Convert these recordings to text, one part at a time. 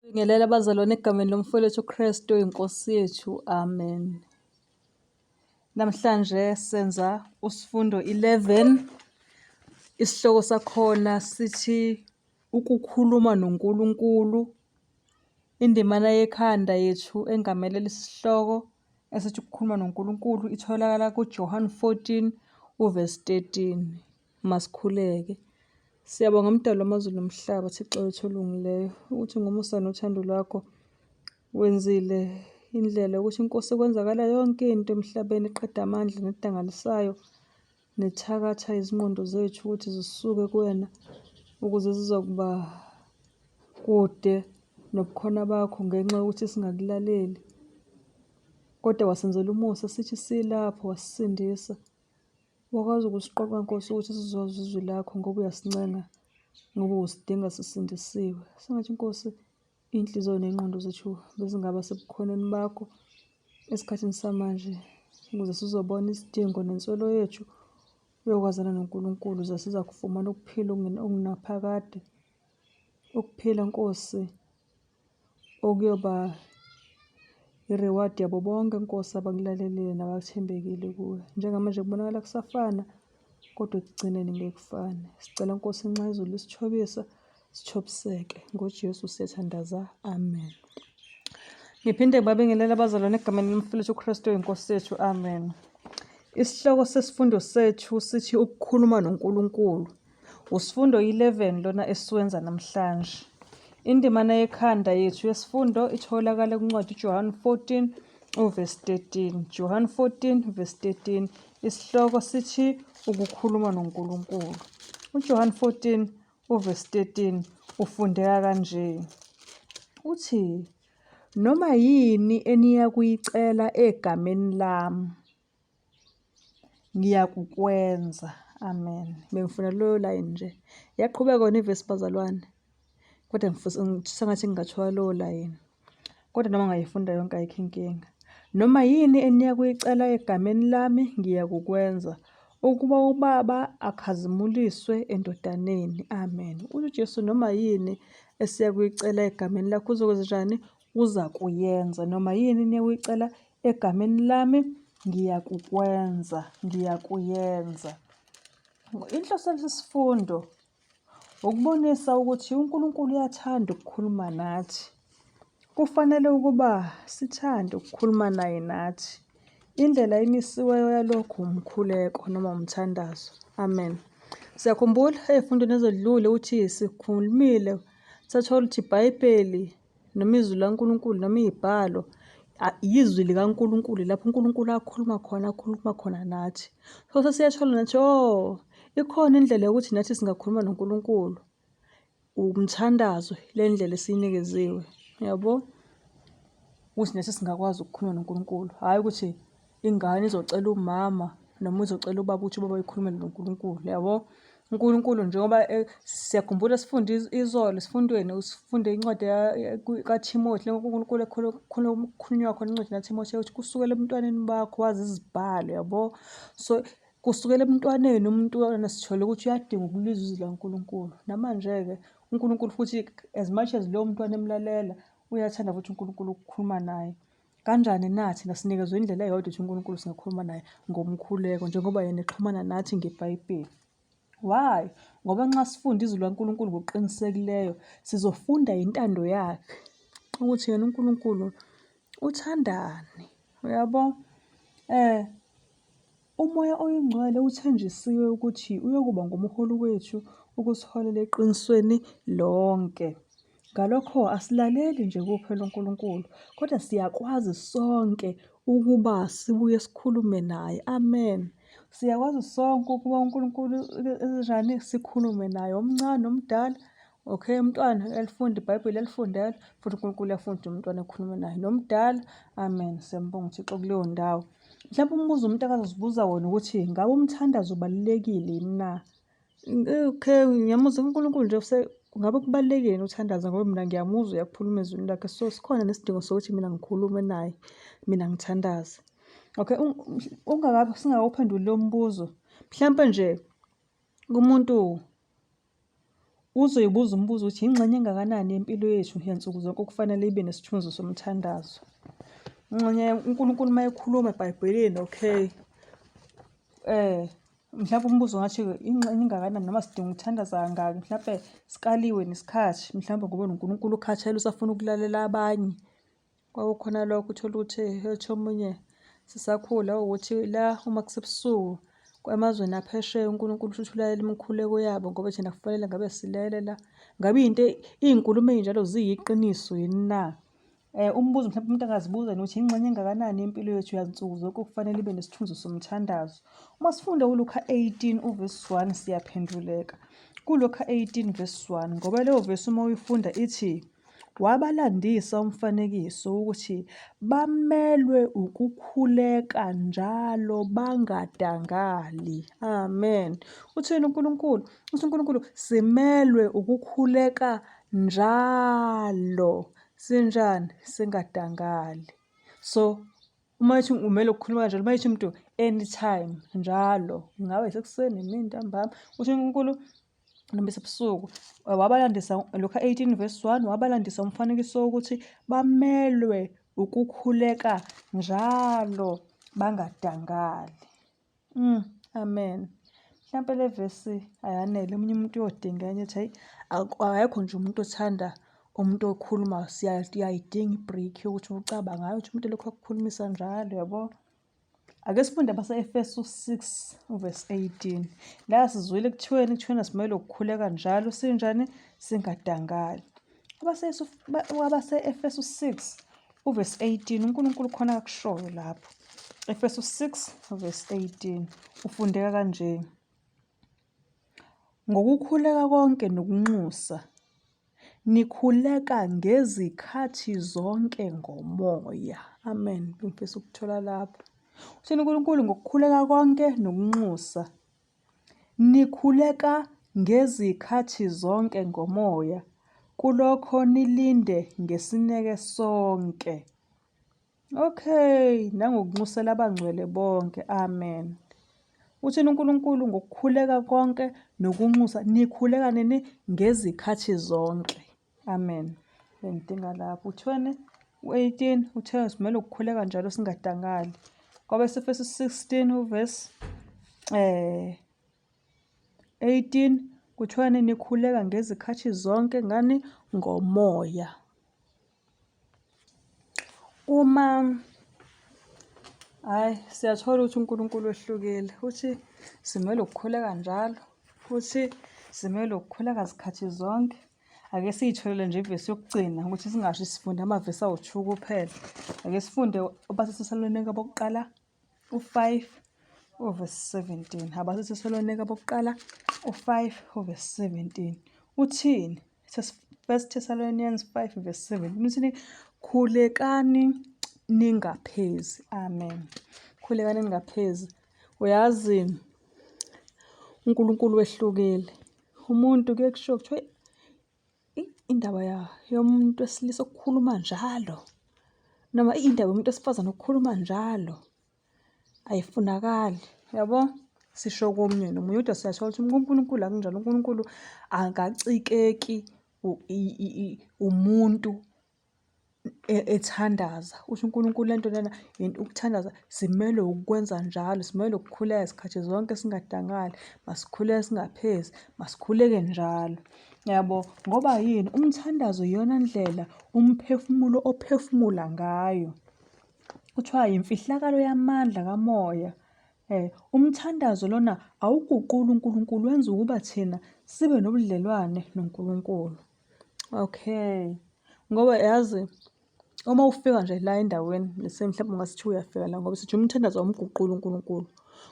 Bingelela abazalwane egameni lomfowethu uKristu inkosi yethu. Amen. Namhlanje senza usifundo 11. Isihloko sakhona sithi ukukhuluma noNkulunkulu. Indimana yekhanda yethu engamele lesihloko esithi ukukhuluma noNkulunkulu itholakala kuJohn 14 uverse 13. Masikhuleke. Siyabonga Mdali wamazulu nomhlaba, Thixo wethu olungileyo, ukuthi ngomusa nothando lwakho wenzile indlela yokuthi inkosi kwenzakala yonke into emhlabeni eqeda amandla nedangalisayo nethakatha izingqondo zethu ukuthi zisuke kuwena ukuze zizokuba kude nobukhona bakho ngenxa yokuthi singakulaleli. Kodwa wasenzela umusa sithi silapho wasisindisa. Wakwazi ukusiqoqa Nkosi ukuthi sizozwa izwi lakho ngoba uyasincenga ngoba usidinga sisindisiwe. Sengathi Nkosi iy'nhliziyo ney'ngqondo zethu bezingaba sebukhoneni bakho esikhathini samanje ukuze sizobona isidingo nenswelo yethu yokwazana noNkulunkulu ukuze siza kufumana ukuphila okunaphakade. Ukuphila Nkosi okuyoba i-reward yabo bonke Nkosi abakulalelile nabathembekile kuwe. Njengamanje kubonakala kusafana kodwa ekugcineni ngeke kufane. Sicela Nkosi nxa izulu lisithobisa, sithobiseke. NgoJesu siyathandaza. Amen. Ngiphinde ngibabingelele abazalwane egameni lomfundisi uKristu inkosi yethu. Amen. Isihloko sesifundo sethu sithi ukukhuluma noNkulunkulu. Usifundo 11 lona esiwenza namhlanje. Indimana yekhanda yethu yesifundo itholakala kuncwadi uJohane 14 uvesi 13. Johane 14 verse 13. Isihloko sithi ukukhuluma noNkulunkulu. UJohane 14 uvesi 13 ufundeka kanje. Uthi noma yini eniyakuyicela egameni lami ngiyakukwenza. Amen. Bengifuna loyo line nje. Yaqhubeka yona ivesi bazalwane. Kodwa ngifisa sengathi ngingathola lowo line. Kodwa noma ngayifunda yonke ayikho inkinga. Noma yini eniyakuyicela egameni lami ngiyakukwenza, ukuba uBaba akhazimuliswe eNdodaneni. Amen. Uthi uJesu noma yini esiyakuyicela egameni lakhe uzokwenza njani? Uzakuyenza. Noma yini eniyakuyicela Egameni lami ngiyakukwenza, ngiyakuyenza. Inhloso yalesi sifundo ukubonisa ukuthi uNkulunkulu uyathanda ukukhuluma nathi. Kufanele ukuba sithande ukukhuluma naye nathi. Indlela emisiweyo yalokhu umkhuleko noma umthandazo. Amen. Siyakhumbula ey'fundweni ezedlule ukuthi sikhulumile sathola ukuthi iBhayibheli noma izwi likaNkulunkulu noma iy'bhalo yizwi likaNkulunkulu lapho uNkulunkulu akhuluma khona akhuluma khona nathi. So sesiyathola nathi oh ikhona indlela yokuthi nathi singakhuluma noNkulunkulu. Umthandazo le ndlela esiyinikeziwe yabo, ukuthi nathi singakwazi ukukhuluma noNkulunkulu, hhayi ukuthi ingane izocela umama noma izocela ubaba ukuthi ubaba ayikhulumele noNkulunkulu yabo. UNkulunkulu njengoba eh, siyakhumbula sifunde izolo esifundweni sifunde incwadi kaThimothi uNkulunkulu ekhulunywa khona incwadi kaThimothi ukuthi kusukela ebuntwaneni bakho wazi izibhalo yabo. So kusukela ebuntwaneni umntwana sithole ukuthi uyadinga ukulizwa izwi likaNkulunkulu. Namanje-ke uNkulunkulu futhi as much as lowo mntwana emlalela uyathanda futhi uNkulunkulu ukukhuluma naye. Kanjani na thina sinikezwe indlela eyodwa ukuthi uNkulunkulu singakhuluma naye ngomkhuleko njengoba yena exhumana nathi ngeBhayibheli. Why? Ngoba nxa sifunda izwi likaNkulunkulu ngokuqinisekileyo sizofunda intando yakhe ukuthi yena uNkulunkulu uthandani. Uyabo? Eh UMoya oyiNgcwele uthenjisiwe ukuthi uyokuba ngumholi wethu ukusiholela eqinisweni lonke. Ngalokho asilaleli nje kuphela uNkulunkulu, kodwa siyakwazi sonke ukuba sibuye sikhulume naye. Amen. Siyakwazi sonke ukuba uNkulunkulu enjani sikhulume naye, omncane omdala. Okay, umntwana uyalifunda iBhayibheli uyalifundela futhi uNkulunkulu uyafunda ukuthi umntwana ekhulume naye nomdala. Amen. Siyambonga uThixo kuleyo ndawo. Mhlawumbe umbuzo umuntu akazozibuza wona ukuthi ngabe umthandazo ubalulekile yini na? Okay, ngiyamuzwa uNkulunkulu nje ngabe kubalulekile yini ukuthandaza ngoba mina ngiyamuzwa uyakhuluma ezwini lakhe so sikhona nesidingo sokuthi mina ngikhulume naye mina ngithandaze. Okay, ungakabe singakawuphenduli lo mbuzo mhlampe nje kumuntu Uzoyibuza umbuzo ukuthi ingxenye engakanani yempilo yethu yansuku zonke okufanele ibe nesithunzi somthandazo. Ingxenye uNkulunkulu uma ekhuluma eBhayibhelini, okay. Mhlawumbe umbuzo ngathi ingxenye ingakanani noma sidinga ukuthandaza kangaki, mhlampe sikaliwe nesikhathi, mhlawumbe ngoba noNkulunkulu ukhathele usafuna ukulalela abanye. Kwakukhona lokho uthole ukuthi ethi omunye sisakhula ukuthi la uma kusebusuku emazweni aphesheya uNkulunkulu shuthi ulalela imikhuleko yabo ngoba thina kufanele ngabe silele la. Ngabe into iy'nkulumo ey'njalo ziyiqiniso yini na? Umbuzo mhlawumbe umuntu angazibuza nokuthi ingxenye engakanani yempilo yethu yansuku zonke okufanele ibe nesithunzi somthandazo. Uma sifunda uLuka 18 uvesi 1 siyaphenduleka. KuLuka 18 verse 1 ngoba leyo vesi uma uyifunda ithi Wabalandisa umfanekiso wokuthi bamelwe ukukhuleka njalo bangadangali. Amen. Uthini uNkulunkulu? Uthi uNkulunkulu simelwe ukukhuleka njalo. Sinjani? Singadangali. So uma ethi umele ukukhuluma kanjalo, uma ethi umuntu anytime njalo, ngabe isekuseni, emini, ntambama, uthi uNkulunkulu noma esebusuku wabalandisa Luka 18 verse 1 wabalandisa umfanekiso wokuthi bamelwe ukukhuleka njalo bangadangali. Amen. Mhlampe le vesi ayanele omunye umuntu uyodinga enye ethi hayi akekho nje umuntu othanda umuntu okhuluma siyayidinga i-break yokuthi ucabange hhayi ukuthi umuntu elokhu akukhulumisa njalo yabo. Ake sifunde abase-Efesu 6 uvesi 18. La sizwile kuthiweni kuthiweni simele ukukhuleka njalo sinjani singadangali. Abase-Efesu 6 uvesi 18 uNkulunkulu khona akushoyo lapho. Efesu 6 uvesi 18 ufundeka kanje. Ngokukhuleka konke nokunxusa Nikhuleka ngezikhathi zonke ngomoya. Amen. Ngifisa ukuthola lapho. Uthini uNkulunkulu ngokukhuleka konke nokunxusa. Nikhuleka ngezikhathi zonke ngomoya. Kulokho nilinde ngesineke sonke. Okay, nangokunxusela abangcwele bonke. Amen. Uthini uNkulunkulu ngokukhuleka konke nokunxusa nikhuleka nini ngezikhathi zonke. Amen. Bengidinga lapho. Uthweni u-18 uthe simele ukukhuleka njalo singadangali. Kwabesefesu 16 uvesi eh 18 kuthiwani nikhuleka ngezikhathi zonke ngani ngomoya. Uma hhayi siyathola ukuthi uNkulunkulu wehlukile futhi simele ukukhuleka njalo futhi simele ukukhuleka zikhathi zonke. Ake siyitholele nje ivesi yokugcina ukuthi singasho sifunde amavesi awu-two kuphela. Ake sifunde abaseThesalonika bokuqala u-5 uvesi 17. AbaseThesalonika bokuqala u-5 uvesi 17. Uthini? First Thessalonians 5 verse 7. Uthini? Khulekani ningaphezi. Amen. Khulekani ningaphezi. Uyazi uNkulunkulu wehlukile. Umuntu kuye kushiwo kuthiwa indaba yomuntu wesilisa okukhuluma njalo noma indaba yomuntu wesifazane okukhuluma njalo ayifunakali yabo sisho komunye nomunye kodwa siyathola ukuthi uNkulunkulu akunjalo uNkulunkulu akacikeki umuntu e, ethandaza usho uNkulunkulu lento lena ukuthandaza simelwe ukwenza njalo simelwe ukukhuleka isikhathi zonke singadangali masikhuleke singaphezi masikhuleke njalo yabo ngoba yini umthandazo iyona ndlela umphefumulo ophefumula ngayo Kuthiwa yimfihlakalo yamandla kamoya. Umthandazo lona awuguquli uNkulunkulu, wenza ukuba thina sibe nobudlelwane noNkulunkulu. Okay, ngoba yazi uma ufika nje la endaweni let's say mhlawumbe ungasithi uyafika la ngoba sithi umthandazo awumguquli uNkulunkulu.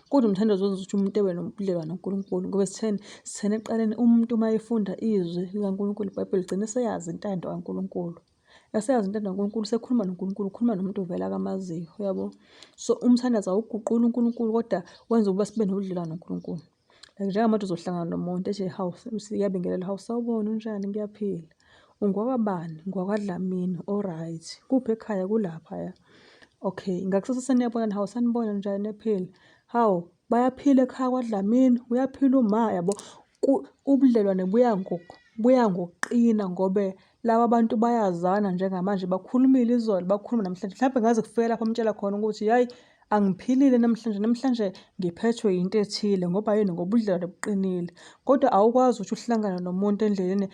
Kodwa umthandazo wenza ukuthi umuntu ebe nobudlelwane noNkulunkulu ngoba sitheni sitheni ekuqaleni umuntu uma efunda izwi likaNkulunkulu iBhayibheli ugcina eseyazi intando kaNkulunkulu. Eseyazi intando kaNkulunkulu usekhuluma noNkulunkulu, ukhuluma nomuntu vele akamaziyo, uyabo? So umthandazo awuguquli uNkulunkulu kodwa wenza ukuba sibe nobudlelwano noNkulunkulu. Like njengamanje uzohlangana nomuntu ethi hawu siyabingelela, hawu sawubona unjani ngiyaphila. Ungwakwabani? NgwakwaDlamini, alright. Kuphi ekhaya? Kulaphaya. Okay, ngakusasa seniyabonana, hawu sanibona njani niyaphila? Hawu bayaphila ekhaya kwaDlamini, uyaphila uma yabo. Ubudlelwane buya Buya ngokuqina ngobe laba bantu bayazana njengamanje, bakhulumile izolo, bakhuluma namhlanje. Mhlawumbe ngaze kufike lapho amtshela khona ukuthi hhayi angiphilile namhlanje, namhlanje ngiphethwe yinto ethile. Ngoba yini? Ngoba ubudlelwane buqinile. Kodwa awukwazi ukuthi uhlangane nomuntu endleleni,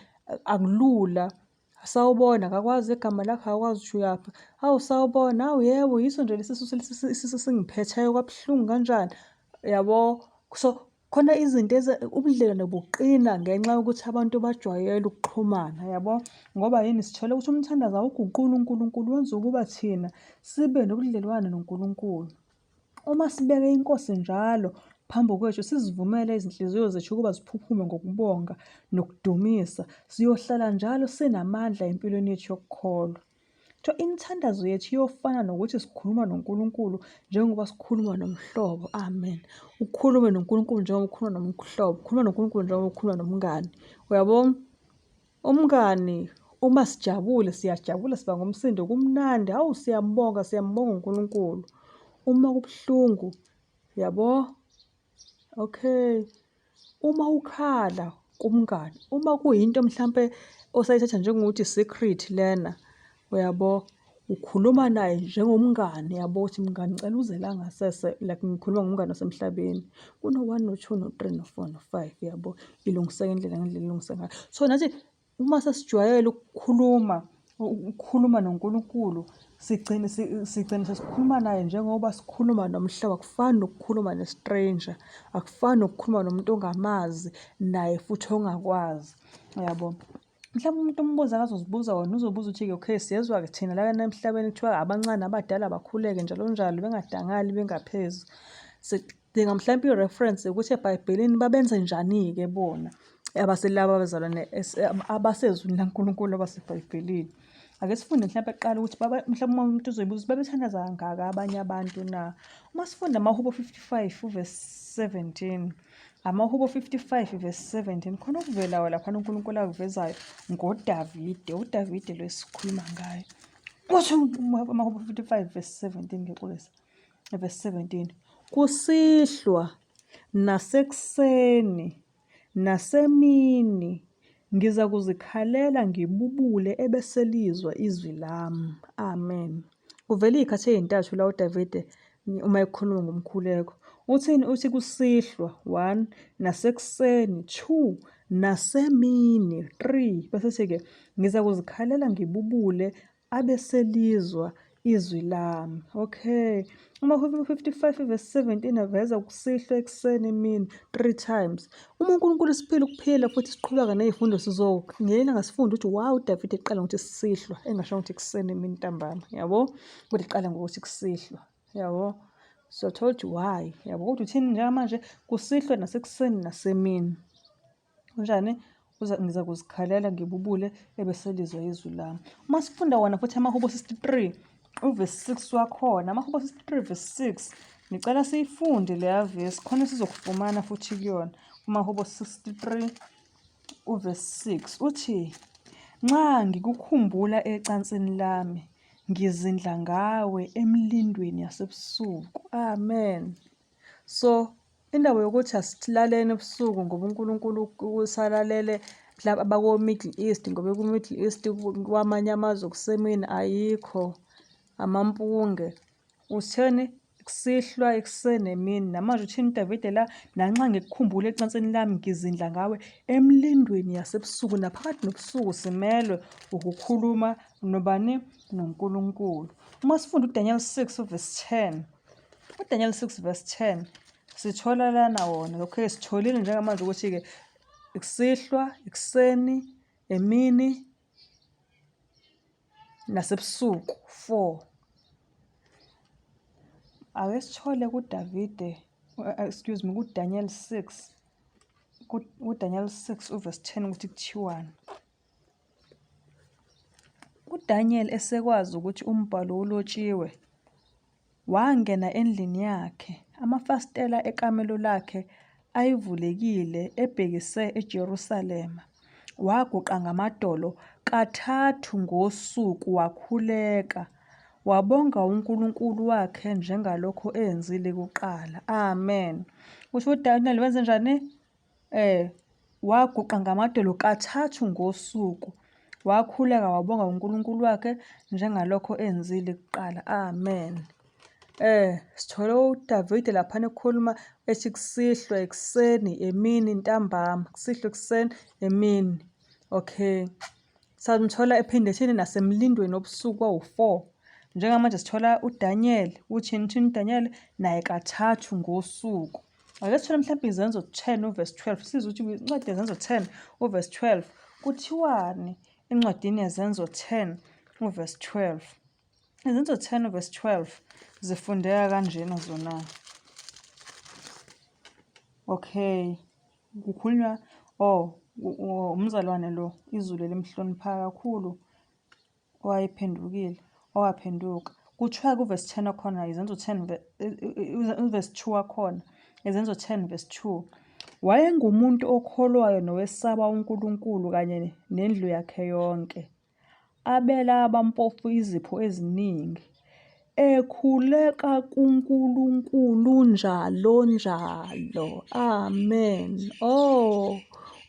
akulula. Sawubona, akakwazi igama lakho, akakwazi ukuthi uyaphi. Hawu sawubona, hawu yebo, yiso nje lesi sisu isisu esingiphetheyo kwabuhlungu kanjani, yabo. So, khona izinto ubudlelwane buqina ngenxa yokuthi abantu bajwayele ukuxhumana, yabo. Ngoba yini? Sithole ukuthi umthandazo awuguquli uNkulunkulu, wenza ukuba thina sibe nobudlelwane noNkulunkulu. Uma sibeke iNkosi njalo phambi kwethu, sizivumele izinhliziyo zethu ukuba ziphuphume ngokubonga nokudumisa, siyohlala njalo sinamandla empilweni yethu yokukholwa. Kuthiwa imithandazo yethu iyofana nokuthi sikhuluma noNkulunkulu njengoba sikhuluma nomhlobo. Amen. Ukhulume noNkulunkulu njengoba ukhuluma nomhlobo, ukhuluma noNkulunkulu njengoba ukhuluma nomngani. Uyabona? Umngani uma sijabule siyajabula siba ngomsindo kumnandi, hawu siyambonga siyambonga uNkulunkulu. Uma kubuhlungu yabo, okay. Uma ukhala kumngani, uma kuyinto mhlampe osayithatha njengokuthi i-secret lena, uyabo, ukhuluma naye njengomngani yabo ukuthi mngani ngicela uze la ngasese like ngikhuluma ngomngani wasemhlabeni. Kuno-one, no-two, no-three, no-four, no-five yabo. Ilungiseka indlela ngendlela ilungiseka ngayo. So nathi uma sesijwayele ukukhuluma ukukhuluma noNkulunkulu sigcine sigcine sesikhuluma naye njengoba sikhuluma nomhlobo. Akufani nokukhuluma ne-stranger, akufani nokukhuluma nomuntu ongamazi naye futhi ongakwazi, uyabo. Mhlawumbe umuntu umbuzo akazozibuza wona uzobuza ukuthi-ke okay siyezwa-ke thina la emhlabeni kuthiwa abancane abadala bakhuleke njalo njalo bengadangali bengaphezi. Sidinga mhlawumbe i-reference yokuthi eBhayibhelini babenze njani-ke bona abaselaba abazalwane abasezwini laNkulunkulu abaseBhayibhelini. Ake sifunde mhlawumbe kuqala ukuthi mhlawumbe uma umuntu uzoyibuza ukuthi babethandaza kangaka abanye abantu na. Uma sifunda amaHubo 55 uvesi 17 AmaHubo 55 verse 17 khona okuvelayo laphana uNkulunkulu akuvezayo ngoDavide, uDavide lo esikhuluma ngayo. Uthi amaHubo 55 verse 17 ngiyaxolisa. Verse 17 kusihlwa nasekuseni nasemini ngiza kuzikhalela ngibubule ebeselizwa izwi lami. Amen. Kuvela iy'khathi ey'ntathu la uDavide uma ekhuluma ngomkhuleko. Uthini? Uthi kusihlwa, one, nasekuseni, two, nasemini, three. Bese ethi-ke, ngiza kuzikhalela ngibubule abeselizwa izwi lami. Okay. Uma 55 verse 17 aveza kusihlwa ekuseni emini three times. Uma uNkulunkulu esiphila ukuphila futhi siqhubeka ney'fundo sizo ngelinye ilanga sifunde ukuthi wow uDavide eqala ngokuthi sihlwa engasho ukuthi ekuseni emini ntambama yabo. Kodwa iqala ngokuthi kusihlwa yabo. So told you why yabo kodwa uthini njengamanje kusihlwa nasekuseni nasemini. Kunjani? Uza ngiza kuzikhalela ngibubule ebeselizwa izwi lami. Uma sifunda wona futhi amaHubo 63 uvesi 6 wakhona, amaHubo 63 verse 6 ngicela siyifunde leya vesi khona sizokufumana futhi kuyona. KumaHubo 63 uvesi 6 uthi nxa ngikukhumbula ecansini lami ngizindla ngawe emlindweni yasebusuku. Amen. So Indaba yokuthi asilaleni ebusuku ngoba uNkulunkulu usalalele mhlawumbe abako-Middle East ngoba ku-Middle East kwamanye amazwe kusemini ayikho, amampunge. Utheni? Kusihlwa, ekuseni, emini. Namanje uthini uDavide la? Nanxa ngikukhumbula ecansini lami ngizindla ngawe emlindweni yasebusuku. Naphakathi nobusuku simelwe ukukhuluma nobani? NoNkulunkulu. Uma sifunda uDaniel 6 uvesi 10 UDaniel 6 verse 10 sithola lana wona okay sitholile njengamanje ukuthi-ke kusihlwa ekuseni emini nasebusuku 4 ake sithole kuDavide excuse me kuDaniel 6 kuDaniel 6 uverse 10 ukuthi kuthiwani. UDaniel esekwazi ukuthi umbhalo ulotshiwe, wangena endlini yakhe, amafasitela ekamelo lakhe ayevulekile ebhekise eJerusalema. Waguqa ngamadolo kathathu ngosuku wakhuleka, wabonga uNkulunkulu wakhe njengalokho enzile kuqala. Amen. Kusho ukuthi uDaniel wenze njani? Eh. Waguqa ngamadolo kathathu ngosuku, wakhuleka wabonga uNkulunkulu wakhe njengalokho enzile kuqala. Amen. Sithole uDavide laphana ekhuluma ethi kusihlwa, ekuseni, emini, ntambama, kusihlwa, ekuseni, emini. Okay. Samthola ephinde ethini nasemlindweni wobusuku kwawu-4. Njengamanje sithola uDaniel, uthini uthini uDaniel naye kathathu ngosuku. Ake sithole mhlawumbe iZenzo 10 uvesi 12 sizwe ukuthi incwadi yeZenzo 10 uvesi 12 kuthiwani encwadini yeZenzo 10 uvesi 12. Izenzo 10 verse 12 zifundeka kanjena zona. Okay. Kukhulunywa oh umzalwane lo izulu elimhlonipha kakhulu owayephendukile owaphenduka. Kuthiwa kuvesi 10 wakhona izenzo 10 uvesi 2 wakhona izenzo 10 verse 2 wayengumuntu okholwayo nowesaba uNkulunkulu kanye nendlu yakhe yonke. Abela abampofu izipho eziningi, ekhuleka kuNkulunkulu njalo njalo. Amen. Oh,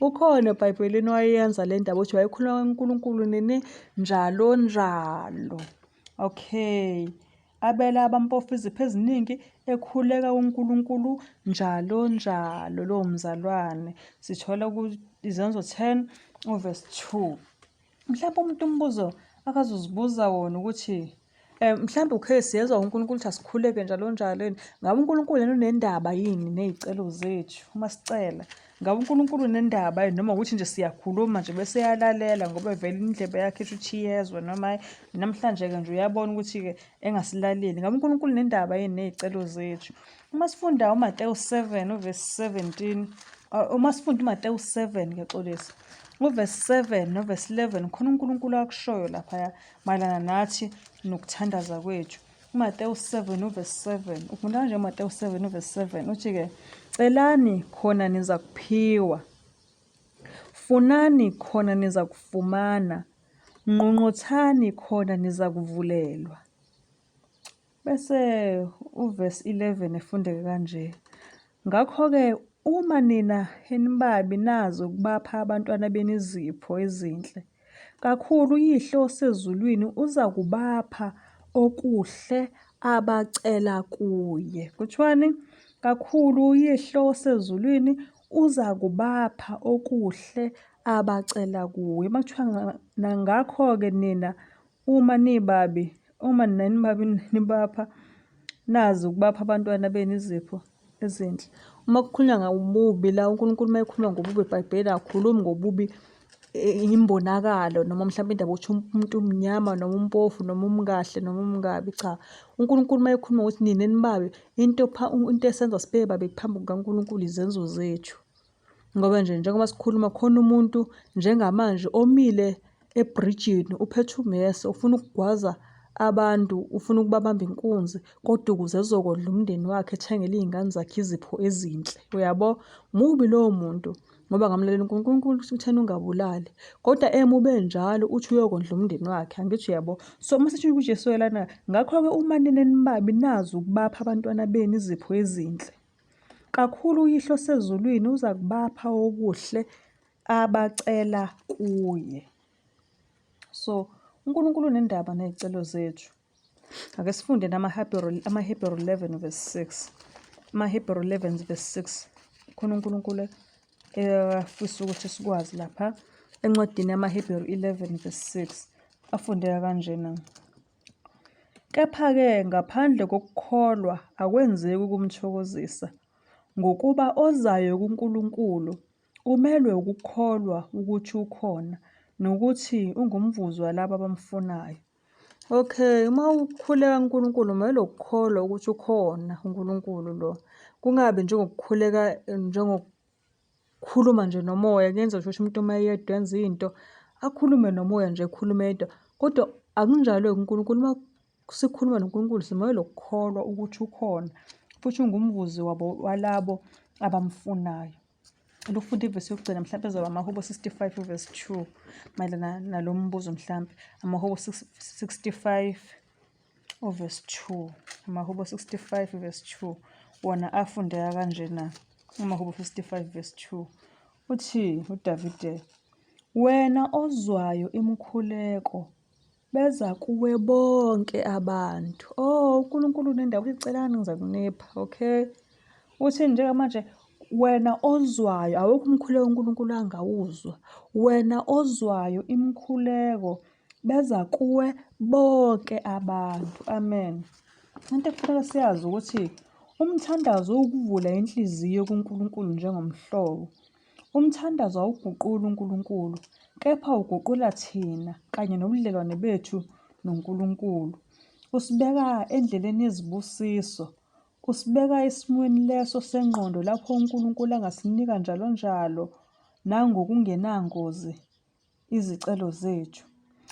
ukhona eBhayibhelini owayeyenza le ndaba ukuthi wayekhuleka kuNkulunkulu nini? Njalo njalo. Okay. Abela abampofu izipho eziningi, ekhuleka kuNkulunkulu njalo njalo lowo mzalwane. Sithola ku-Izenzo 10 uvesi 2. Mhlawumbe umuntu umbuzo akazozibuza wona ukuthi mhlawumbe ukhe siyezwa uNkulunkulu ukuthi asikhuleke njalo njalo yini. Ngabe uNkulunkulu yena unendaba yini ney'celo zethu uma sicela? Ngabe uNkulunkulu unendaba yini noma ukuthi nje siyakhuluma nje bese eyalalela ngoba vele indlebe yakhe isho ukuthi iyezwa noma hhayi namhlanje-ke nje uyabona ukuthi-ke engasilaleli. Ngabe uNkulunkulu unendaba yini ney'celo zethu? Uma sifunda uMatewu 7 uvesi 17, uma sifunda uMatewu 7 ngiyaxolisa, uvesi 7 novesi 11 khona uNkulunkulu akushoyo laphaya mayelana nathi nokuthandaza kwethu. UMatewu 7 uvesi 7, ufunda kanje uMatewu 7 uvesi 7 uthi-ke, celani khona niza kuphiwa, funani khona niza kufumana, ngqongqothani khona niza kuvulelwa. Bese uvesi 11 efundeka kanje, Ngakho-ke uma nina enibabi nazi ukubapha abantwana benu izipho ezinhle, kakhulu uYihlo osezulwini uzakubapha okuhle abacela kuye. Kuthiwani? Kakhulu uYihlo osezulwini uzakubapha okuhle abacela kuye. Uma kuthiwa ngakho-ke nina Uma nibabi, uma nina nibabi nibapha, nazi ukubapha abantwana benu izipho ezinhle. Uma kukhulunywa ngobubi la, uNkulunkulu uma ekhuluma ngobubi eBhayibhelini akakhulumi ngobubi imbonakalo noma mhlawumbe indaba yokuthi umuntu umnyama noma umpofu noma umkahle noma umkabi, cha. UNkulunkulu uma ekhuluma ngokuthi nina enibabi, into into esenza sibe babi phambi kukaNkulunkulu izenzo zethu. Ngoba nje njengoba sikhuluma khona umuntu njengamanje omile ebrijini uphethe ummese ufuna ukugwaza abantu, ufuna ukubabamba inkunzi kodwa ukuze ezokondla umndeni wakhe ethengele iy'ngane zakhe izipho ezinhle, uyabo? Mubi lowo muntu ngoba ngamlalela uNkulunkulu uthena ungabulali kodwa emubi enjalo uthi uyokondla umndeni wakhe, angithi uyabo? So uma sithi uJesu lana, ngakho-ke uma nina nibabi nazi ukubapha abantwana benu izipho ezinhle. Kakhulu uYihlo osezulwini uzakubapha okuhle abacela kuye. So uNkulunkulu unendaba nezicelo zethu. Ake sifunde namaHebheru amaHebheru 11 verse 6. AmaHebheru 11 verse 6. Khona uNkulunkulu efisa ukuthi sikwazi lapha encwadini yamaHebheru 11 verse 6 afundeka kanjena. Kepha-ke ngaphandle kokukholwa akwenzeki ukumthokozisa, ngokuba ozayo kuNkulunkulu umelwe ukukholwa ukuthi ukhona, nokuthi ungumvuzi walabo abamfunayo. Okay, uma ukhuleka kuNkulunkulu umelwe ukukholwa ukuthi ukhona uNkulunkulu lo. Kungabi njengokukhuleka khuluma nje nomoya kuyenzeka ukuthi umuntu uma eyedwa enza into akhulume nomoya nje ekhulume yedwa kodwa akunjalo-ke uNkulunkulu uma sikhuluma noNkulunkulu simelwe ukukholwa ukuthi ukhona futhi ungumvuzi wabo walabo abamfunayo. Lokufunda ivesi yokugcina mhlawumbe ezoba amaHubo 65 uvesi 2 mayelana nalo mbuzo mhlawumbe amaHubo 65 uvesi 2 amaHubo 65 verse 2 wona afundeka kanjena amaHubo 55 verse 2. Uthi uDavide, Wena ozwayo imikhuleko, beza kuwe bonke abantu. Oh, uNkulunkulu unendaba uthi celani ngizakunipha, okay? Uthi njengamanje wena ozwayo, awukho umkhuleko uNkulunkulu angawuzwa. Wena ozwayo imikhuleko, beza kuwe bonke abantu. Amen. Into ekufanele siyazi ukuthi umthandazo uwukuvula inhliziyo kuNkulunkulu njengomhlobo. Umthandazo awuguquli uNkulunkulu, kepha uguqula thina kanye nobudlelwane bethu noNkulunkulu. Usibeka endleleni yezibusiso. Usibeka esimweni leso sengqondo lapho uNkulunkulu angasinika njalo njalo nangokungenangozi izicelo zethu.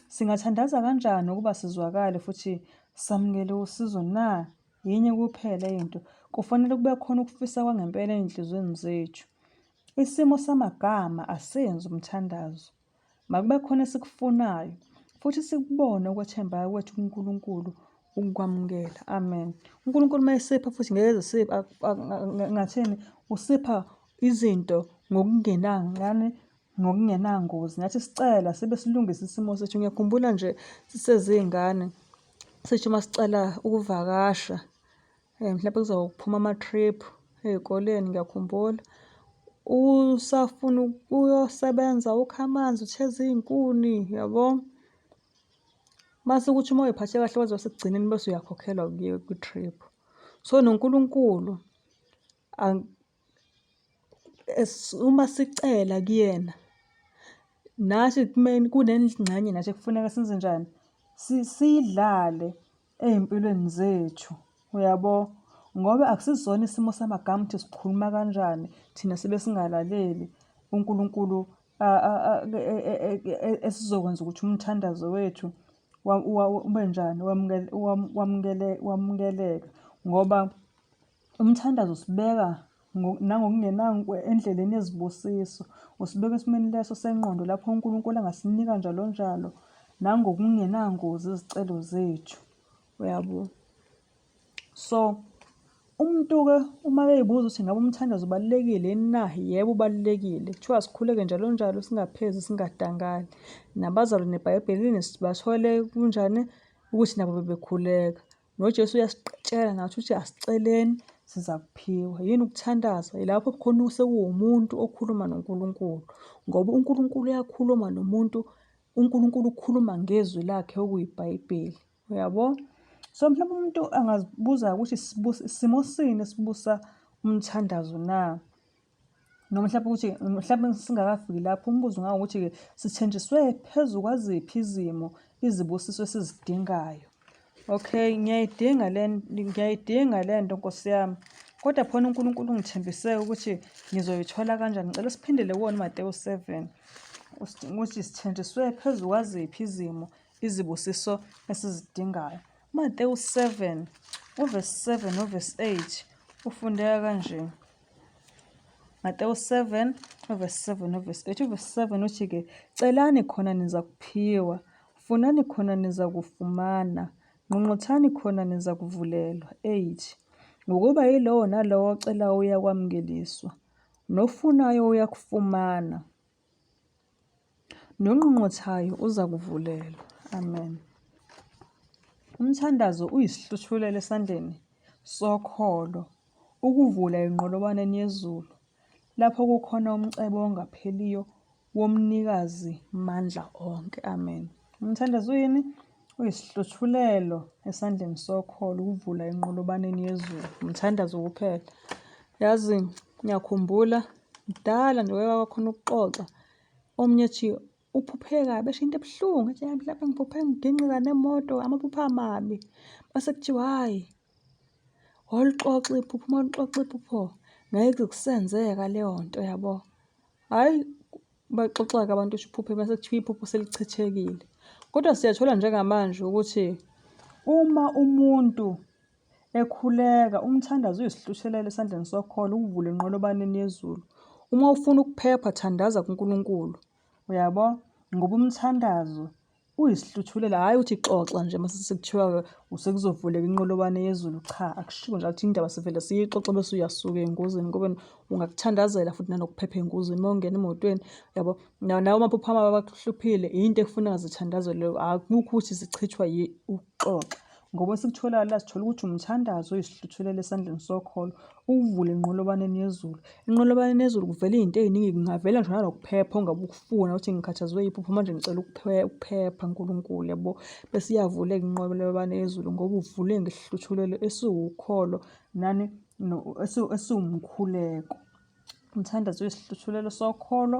Singathandaza kanjani ukuba sizwakale futhi samukele usizo na? Yinye kuphela into, kufanele kube khona ukufisa kwangempela ezinhliziyweni zethu. Isimo samagama asenzi umthandazo. Makube khona esikufunayo futhi sikubone ukwethembeka kwethu kuNkulunkulu ukukwamukela. Amen. UNkulunkulu uma esipha futhi ngeke eze ngathini usipha izinto ngokungenangani ngokungenangozi. Nathi sicela sibe silungise isimo sethu. Ngiyakhumbula nje sisezingane sithi uma sicela ukuvakasha mhlampe kuzophuma ama-trip ey'koleni ngiyakhumbula. Usafuna uyosebenza ukha amanzi, utheza iy'nkuni yabo. Mase kuthi uma uy'phathe kahle kwaze kwasekugcineni bese uyakhokhelwa kuyiwe kwi-trip. So noNkulunkulu Uma sicela kuyena, nathi kumele kunengxenye nathi ekufuneka senze njani? Siyidlale ey'mpilweni zethu, uyabo? Ngoba akusizona isimo samagama ukuthi sikhuluma kanjani thina sibe singalaleli uNkulunkulu esizokwenza ukuthi umthandazo wethu ube njani? Wamukeleke ngoba Umthandazo usibeka nangokungenankwe endleleni yezibusiso, usibeka esimweni leso sengqondo lapho uNkulunkulu angasinika njalo njalo nangokungenangozi izicelo zethu. Uyabo? So, umuntu-ke uma beyibuza ukuthi ngabe umthandazo ubalulekile yini na? Yebo, ubalulekile. Kuthiwa sikhuleke njalo njalo singaphezi singadangali. Nabazalwane eBhayibhelini sibathole kunjani ukuthi nabo bebekhuleka. NoJesu uyasitshela nathi ukuthi asiceleni sizakuphiwa. Yini ukuthandaza? Yilapho khona sekuwumuntu okhuluma noNkulunkulu. Ngoba uNkulunkulu uyakhuluma nomuntu, uNkulunkulu ukhuluma ngezwi lakhe okuyiBhayibheli. Uyabo? So mhlawumbe umuntu angazibuza ukuthi simo sini esibusa umthandazo na? Noma mhlawumbe ukuthi mhlawumbe singakafiki lapho umbuzo ungawukuthi-ke sithenjiswe phezu kwaziphi izimo izibusiso esizidingayo. Okay, ngiyayidinga le ngiyayidinga le nto Nkosi yami. Kodwa phona uNkulunkulu ungithembise ukuthi ngizoyithola kanjani. Ngicela siphindele kuwona uMatewu 7 ukuthi sithenjiswe phezu kwaziphi izimo izibusiso esizidingayo. UMatewu 7 uvesi 7 novesi 8 ufundeka kanje. Matewu 7 uvesi 7 novesi 8. Uvesi 7 uthi-ke, celani khona nizakuphiwa, funani khona nizakufumana, ngqongqothani khona nizakuvulelwa. 8 Ngokuba yilowo nalowo ocelayo uyakwamukeliswa, nofunayo uyakufumana, Nonqonqothayo uzakuvulelwa. Amen. Umthandazo uyisihluthulelo esandleni sokholo ukuvula enqolobaneni yezulu lapho kukhona umcebo ongapheliyo womnikazi mandla onke. Amen. Umthandazo uyini? Uyisihluthulelo esandleni sokholo ukuvula enqolobaneni yezulu. Umthandazo kuphela. Yazi ngiyakhumbula kudala nje kwake kwakhona ukuxoxa omunye ethi uphuphe kabi esho into ebuhlungu ethi mhlawumbe ngiphuphe ngigingqika nemoto amaphupho amabi. Mase kuthiwa hhayi waluxoxa iphupho uma ulixoxa iphupho ngeke kuze kusenzeka leyo nto yabo. Hhayi baxoxa-ke abantu ukuthi uphuphe mase kuthiwa iphupho selichithekile. Kodwa siyathola njengamanje ukuthi uma umuntu Ekhuleka, umthandazo uyisihluthulelo esandleni sokholo ukuvula enqolobaneni yezulu. Uma ufuna ukuphepha, thandaza kuNkulunkulu. Uyabo? Ngoba umthandazo Uyisihluthulela, hhayi ukuthi xoxa nje mase sekuthiwa-ke sekuzovuleka inqolobane yezulu. Cha, akushiwo njalo ukuthi indaba sivele siyixoxe bese uyasuka ey'ngozini ngoba ungakuthandazela futhi nanokuphepha ey'ngozini uma ungena emotweni yabo. Nawo amaphupho amabi abakuhluphile yinto ekufuneka zithandazelwe, akukho ukuthi zichithwa ukuxoxa. Ngoba esikutholayo la sithola ukuthi umthandazo oyisihluthulelo esandleni sokholo uvule enqolobaneni yezulu. Enqolobaneni yezulu kuvela izinto ey'ningi, kungavela ngisho nanokuphepha ongabe ukufuna ukuthi ngikhathazwe yiphupho manje ngicela ukuphepha Nkulunkulu yabo. Bese iyavuleka inqolobane yezulu ngoba uvule ngesihluthulelo esiwukholo nani esiwumkhuleko. Umthandazo uyisihluthulelo sokholo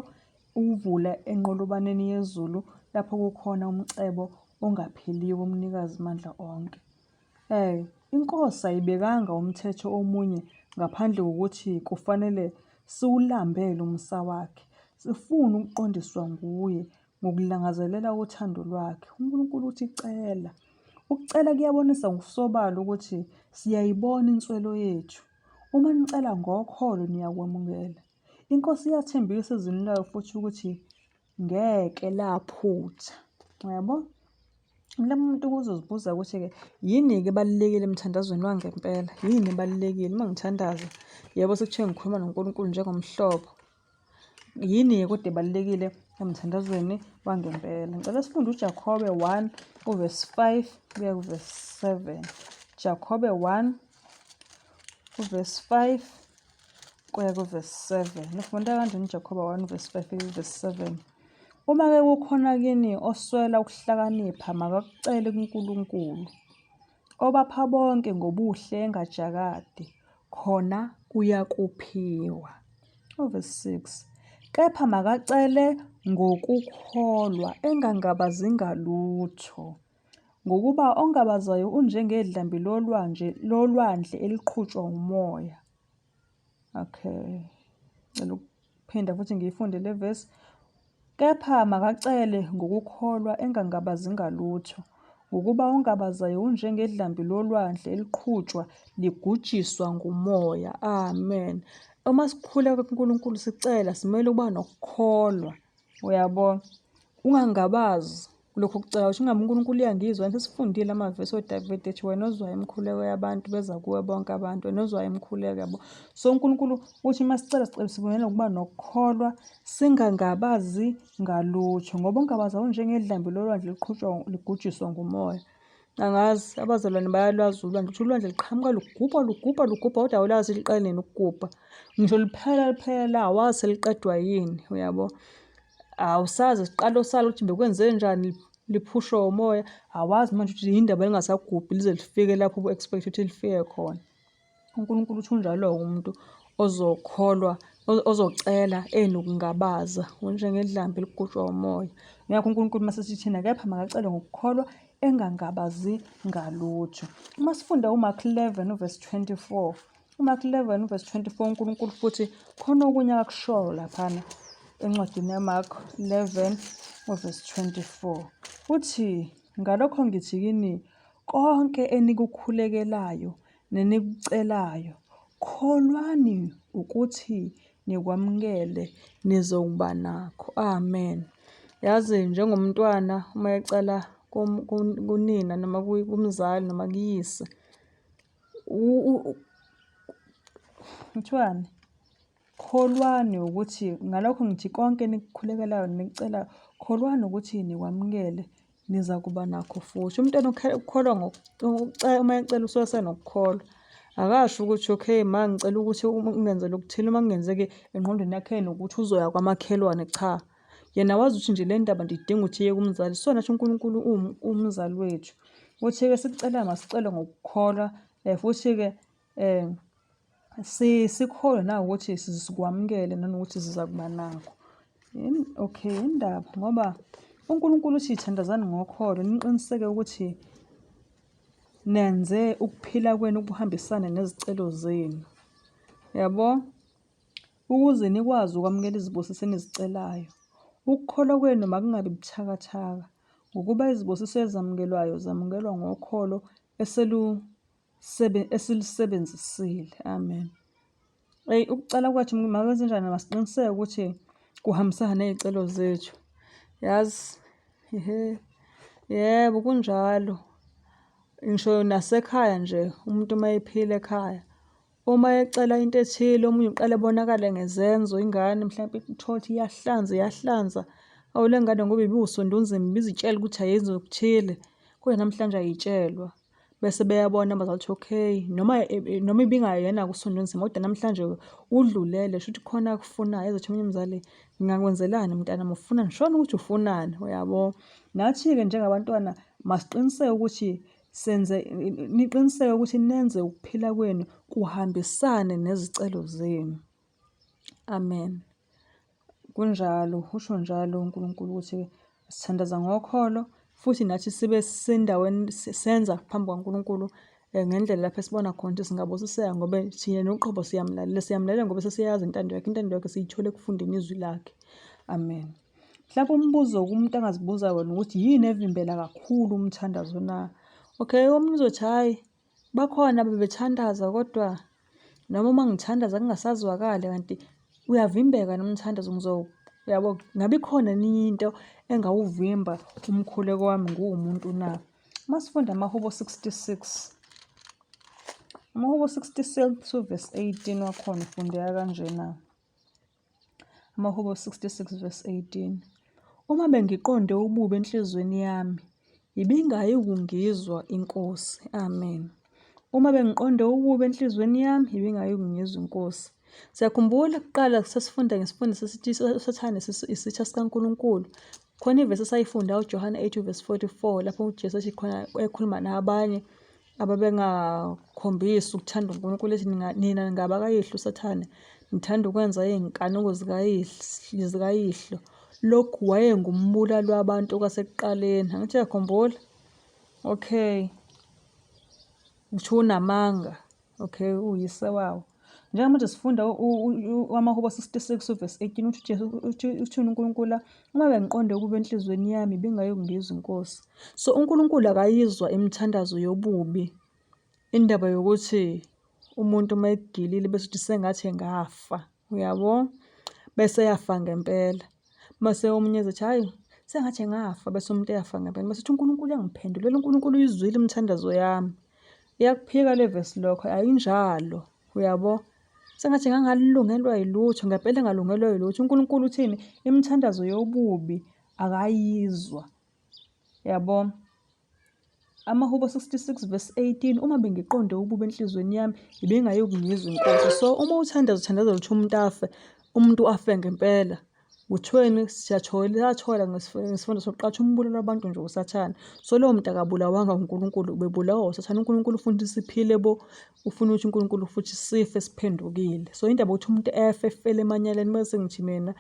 Ukuvula enqolobaneni yezulu lapho kukhona umcebo ongapheliyo woMnikazi mandla onke. INkosi ayibekanga umthetho omunye ngaphandle kokuthi kufanele siwulambele umusa wakhe, sifune ukuqondiswa nguye ngokulangazelela uthando lwakhe. UNkulunkulu uthi cela. Ukucela kuyabonisa ngokusobala ukuthi siyayibona inswelo yethu. Uma nicela ngokholo niyakwamukela. Inkosi iyathembisa ezwini layo futhi ukuthi ngeke laphutha. Uyabo? La muntu uzozibuza ukuthi-ke yini-ke ebalulekile emthandazweni wangempela? Yini ebalulekile uma ngithandaza? Yebo, sekuthiwe ngikhuluma noNkulunkulu njengomhlobo. Yini-ke kodwa ebalulekile emthandazweni wangempela? Ngicela sifunde uJakobe 1 uvesi 5 kuya kuvesi 7. Jakobe 1 uvesi 5 kuya kuvesi 7. Nifunda kanjani uJakobe 1 verse 5 kuya kuvesi 7? Uma-ke kukhona kini oswela ukuhlakanipha, makakucele kuNkulunkulu, obapha bonke ngobuhle engajakadi, khona uyakuphiwa. Uvesi 6. Kepha makacele ngokukholwa, engangabazi ngalutho. Ngokuba ongabazayo unjengedlambi lolwandle lolwandle eliqhutshwa umoya. Okay. Ngicela ukuphinda futhi ngiyifunde le verse. Kepha makacele ngokukholwa engangabazi ngalutho, ngokuba ongabazayo unjengedlambi lolwandle eliqhutshwa ligujiswa ngumoya. Amen. Uma sikhuleka kuNkulunkulu sicela simele ukuba nokukholwa. Uyabona? Ungangabazi kulokhu okucela ukuthi ingabe uNkulunkulu uyangizwa. Sesifundile amavesi oDavide ethi wena ozwayo imikhuleko yabantu beza kuwe bonke abantu, wena ozwayo imikhuleko yabo. So uNkulunkulu uthi uma sicela sicela sivumele ukuba nokukholwa singangabazi ngalutho ngoba ungabaza unjengedlambi lolwandle liqhutshwa ligujiswa ngumoya. Angazi abazalwane bayalwazi ulwandle ukuthi ulwandle luqhamuka lugubha lugubha lugubha kodwa awulazi liqale nini ukugubha. Ngisho liphela liphela awazi seliqedwa yini uyabo. Awusazi isiqalo salo ukuthi bekwenzenjani liphushwa umoya, awazi manje ukuthi yini ndaba lingasagubhi lize lifike lapho ubu-expect ukuthi lifike khona. UNkulunkulu uthi unjalo-ke umuntu ozokholwa, ozocela enokungabaza, unjengedlambi eligujwa umoya. Ngakho uNkulunkulu uma sesithi thina kepha makacele ngokukholwa engangabazi ngalutho. Uma sifunda uMark 11 uvesi 24, uMark 11 uvesi 24 uNkulunkulu futhi khona okunye akakushoyo laphana encwadini yaMark 11 uvesi 24. Uthi, ngalokho ngithi kini konke enikukhulekelayo nenikucelayo, kholwani ukuthi nikwamukele nizokuba nakho. Amen. Yazi njengomntwana uma ecela kunina noma kumzali noma kuyise kuthiwani? Kholwani ukuthi ngalokho ngithi konke enikukhulekelayo nenikucelayo, kholwani ukuthi nikwamukele nizakuba nakho futhi. Umntwana ukholwa uma ecela usuke esenokukholwa. Akasho ukuthi okay ma ngicela ukuthi ungenzele okuthile, uma kungenzeki engqondweni yakhe enokuthi uzoya kwamakhelwane, cha. Yena wazi ukuthi nje le ndaba nje idinga ukuthi iye kumzali. So nathi uNkulunkulu uwumzali wethu. Uthi-ke sikucela masicele ngokukholwa futhi-ke Sikholwe nawukuthi sikwamukele nanokuthi sizakuba nakho. Okay, indaba ngoba uNkulunkulu uthi thandazani ngokholo niqiniseke ukuthi nenze ukuphila kwenu kuhambisane nezicelo zenu. Yabo? Ukuze nikwazi ukwamukela izibusiso enizicelayo. Ukukholwa kwenu makungabi buthakathaka, ngokuba izibusiso ezamukelwayo zamukelwa ngokholo eselu esilusebenzisile. Amen. Eyi, ukucela kwethu makwenzenjani masiqiniseke ukuthi kuhambisana ney'celo zethu. Yazi, ehe. Yebo, kunjalo. Ngisho nasekhaya nje umuntu uma ephila ekhaya, uma ecela into ethile omunye uqale ebonakale ngezenzo ingane mhlampe uthole ukuthi iyahlanza, iyahlanza. Awu le ngane ngoba ibiwusunduzima ibizitshela ukuthi ayenzi okuthile, kodwa namhlanje ayitshelwa. Bese beyabona abazali ukuthi okay, noma noma ibingayena-ke usunduzima kodwa namhlanje udlulele shuthi khona akufunayo. Ezothi omunye umzali, ngingakwenzelani mntanami ufunani? Shona ukuthi ufunani, uyabo? Nathi-ke njengabantwana masiqiniseke ukuthi senze niqiniseke ukuthi nenze ukuphila kwenu kuhambisane nezicelo zenu. Amen. Kunjalo, usho njalo uNkulunkulu ukuthi sithandaza ngokholo futhi nathi sibe sendaweni senza phambi kukaNkulunkulu eh, ngendlela lapho esibona khona ukuthi singabusiseka ngoba thina noqobo siyamlalela siyamlalela ngoba sesiyazi intando yakhe intando yakhe siyithola ekufundeni izwi lakhe amen Mhlawumbe umbuzo umuntu angazibuza wona ukuthi yini evimbela kakhulu umthandazo na? Okay, omunye uzothi hhayi bakhona bebethandaza kodwa noma uma ngithandaza kungasazwakali kanti uyavimbeka nomthandazo ngizo uyabo ngabe ikhona eninye into engawuvimba umkhuleko wami nguwumuntu na? Uma sifunda amaHubo 66 amaHubo 66 uvesi 18 wakhona ufundeka kanjena. AmaHubo 66 verse 18. Uma bengiqonde ububi enhliziyweni yami, ibingayikungizwa iNkosi. Amen. Uma bengiqonde ububi enhliziyweni yami, ibingayikungizwa iNkosi. Siyakhumbula kuqala sasifunda ngesifundo sesithi uSathane isitha sikaNkulunkulu. Khona ivesi esayifunda uJohane 8 verse 44 lapho uJesu ethi khona ekhuluma nabanye ababengakhombisi ukuthanda uNkulunkulu ethi nina ningabakayihlo uSathane nithanda ukwenza iy'nkanuko zikayihlo. Lokhu wayengumbulali wabantu kwasekuqaleni. Angithi uyakhumbula? Okay. Kuthiwa unamanga. Okay, uyise wawo. Njengamanje sifunda amaHubo 66 uvesi 18 uthi uJesu uthini uNkulunkulu uma bengiqonde ukuba enhliziyweni yami ibingayokungizwa inkosi. So uNkulunkulu akayizwa imithandazo yobubi. Indaba yokuthi umuntu uma ekugilile bese uthi sengathi engafa, uyabo? Bese eyafa ngempela. Mase omunye ezothi hhayi sengathi engafa bese umuntu eyafa ngempela. Mase uthi uNkulunkulu uyangiphendulela, uNkulunkulu uyizwile imithandazo yami. Iyakuphika le vesi lokho, ayinjalo, uyabo? Sengathi ngangalungelwa yilutho, ngempela engalungelwa yilutho. UNkulunkulu uthini? Imithandazo yobubi akayizwa, yabo? AmaHubo 66 verse 18 uma bengiqonde ububi enhliziyweni yami ibingayokungizwa inkosi. So uma uthandaza uthandazela ukuthi umuntu afe, umuntu afe ngempela. Kuthiweni siyathola sathola ngesifundo sokuqala ukuthi umbulali wabantu nje uSathane. So lowo muntu akabulawanga uNkulunkulu ubebulawa uSathane. UNkulunkulu ufuna ukuthi siphile bo, ufuna ukuthi uNkulunkulu futhi sife siphendukile. So indaba yokuthi umuntu efe efele emanyaleni mase ngithi mina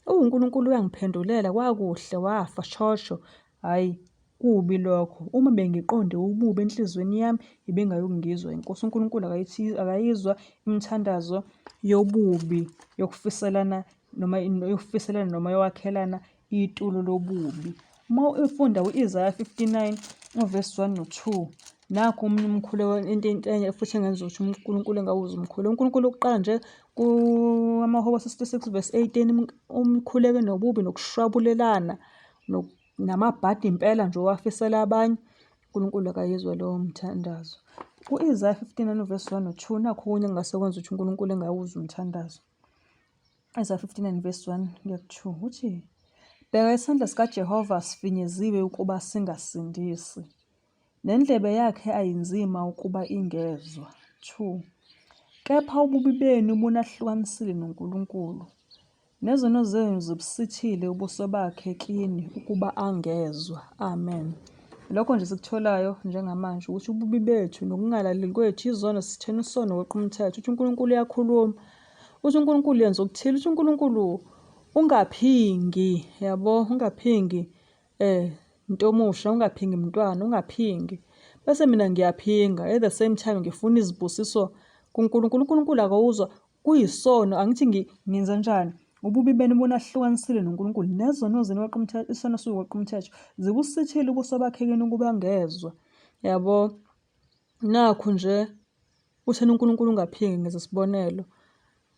uNkulunkulu uyangiphendulela kwakuhle wafa shosho. Hhayi kubi lokho. Uma bengiqonde ububi enhliziyweni yami ibingayokungizwa iNkosi. UNkulunkulu akayizwa imithandazo yobubi yokufiselana noma yokufiselana noma yokwakhelana itulo lobubi. Uma ufunda u-Isaya 59 uvesi 1 no-2 nakhu omunye umkhuleko into into enye futhi engenza ukuthi uNkulunkulu engawuzwa umkhuleko. UNkulunkulu ukuqala nje kumaHubo 66 verse 18 umkhuleko nobubi nokushwabulelana namabhadi impela nje owafisela abanye. uNkulunkulu akayizwa lowo mthandazo. Ku-Isaya 59 uvesi 1 no-2 nakhu okunye engase kwenza ukuthi uNkulunkulu engawuzwa umthandazo. Isaya 59 verse 1 kuya ku-2 uthi, Bheka isandla sikaJehova sifinyeziwe ukuba singasindisi, nendlebe yakhe ayinzima ukuba ingezwa. 2 Kepha ububi benu bunahlukanisile noNkulunkulu, Nezono zenu zibusithile ubuso bakhe kini ukuba angezwa. Amen. Lokho nje sikutholayo njengamanje ukuthi ububi bethu nokungalaleli kwethu izono sithena isono weqa umthetho. Uthi uNkulunkulu uyakhuluma. Uthi uNkulunkulu yenza okuthile. Uthi uNkulunkulu ungaphingi, yabo, ungaphingi. Eh, mntomusha ungaphingi mntwana, ungaphingi. Bese mina ngiyaphinga at the same time ngifuna izibusiso kuNkulunkulu. UNkulunkulu akawuzwa Kuyisono, angithi ngi, ngenza njani? Ububi benu bunahlukanisile noNkulunkulu, nezono zenu weqa umthetho, isono siwukweqa umthetho, zibusithile ubuso bakhe kini ukuba ngezwa. Yabo? Nakhu nje, uthena uNkulunkulu ungaphingi ngenza isibonelo.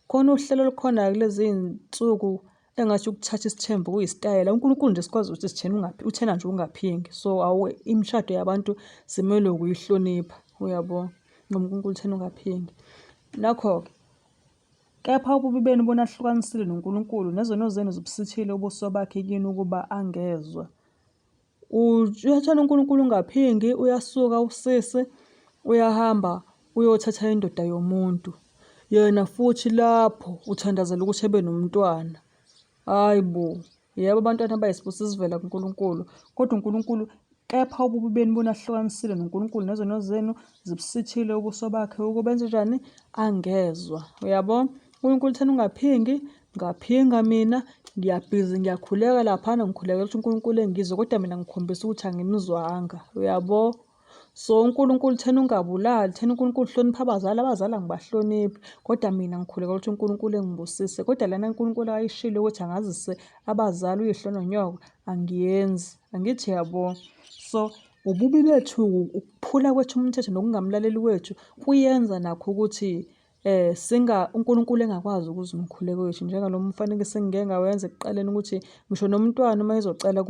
Khona uhlelo olukhona kulezi iy'nsuku Engathi ukuthatha isithembu kuyisitayela. UNkulunkulu nje sikwazi ukuthi sithena ungaphi, uthena nje ungaphingi. So awu imishado yabantu simelwe ukuyihlonipha, uyabo? Ngoba uNkulunkulu uthena ungaphingi. Nakho-ke, kepha ububi benu bonahlukanisile noNkulunkulu, nezono zenu zibusithile ubuso bakhe kini ukuba angezwa. Uyathanda uNkulunkulu ungaphingi, uyasuka usisi uyahamba uyothatha indoda yomuntu. Yena futhi lapho uthandazela ukuthi ebe nomntwana. Hhayi bo, yebo abantwana bayisibusiso esivela kuNkulunkulu, kodwa uNkulunkulu kepha ububi benu bunahlukanisile noNkulunkulu nezono zenu zibusithile ubuso bakhe ukuba enzenjani? Angezwa. Uyabo? UNkulunkulu uthena ungaphingi, Ngaphinga mina, ngiyabhizi ngiyakhuleka laphana ngikhulekela ukuthi uNkulunkulu engizwe kodwa mina ngikhombisa ukuthi angimzwanga, uyabo? So uNkulunkulu thena ungabulali, thena uNkulunkulu hlonipha abazali, abazali angibahloniphi kodwa mina ngikhulekela ukuthi uNkulunkulu engibusise. Kodwa lena uNkulunkulu ayishilo ukuthi angazise abazali uyihlo nonyoko, angiyenzi. Angithi yabo? So ububi bethu, ukuphula kwethu umthetho nokungamlaleli kwethu kuyenza nakho ukuthi Singa uNkulunkulu engakwazi ukuzwa umkhuleko wethu njengalo mfanekiso engike ngawenza ekuqaleni ukuthi ngisho nomntwana uma ezocela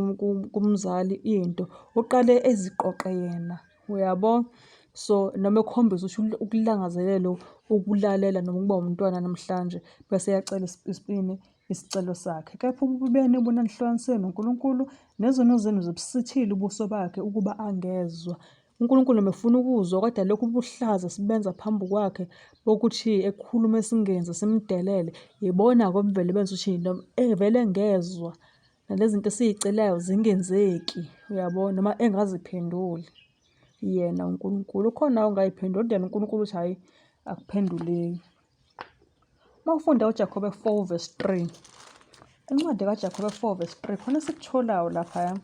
kumzali into uqale eziqoqe yena, uyabo? So noma ekhombisa ukuthi ukulangazelela ukulalela noma ukuba umntwana namhlanje bese eyacela ini isicelo sakhe. Kepha ububi benu bunanihlukanisile noNkulunkulu, nezono zenu zibusithile ubuso bakhe ukuba angezwa. UNkulunkulu noma efuna ukuzwa kodwa lokhu ubuhlaza sibenza phambi kwakhe bokuthi ekhulume singenzi simdelele ibona-ke obuvele benza ukuthi noma evele engezwa nalezi zinto esiy'celayo zingenzeki, uyabo, noma engaziphenduli yena uNkulunkulu. Ukhona ongayiphenduli kodwa yena uNkulunkulu uthi hhayi akuphenduleki. Uma ufunda uJakobe 4 verse 3, incwadi kaJakobe 4 verse 3 khona esikutholayo laphaya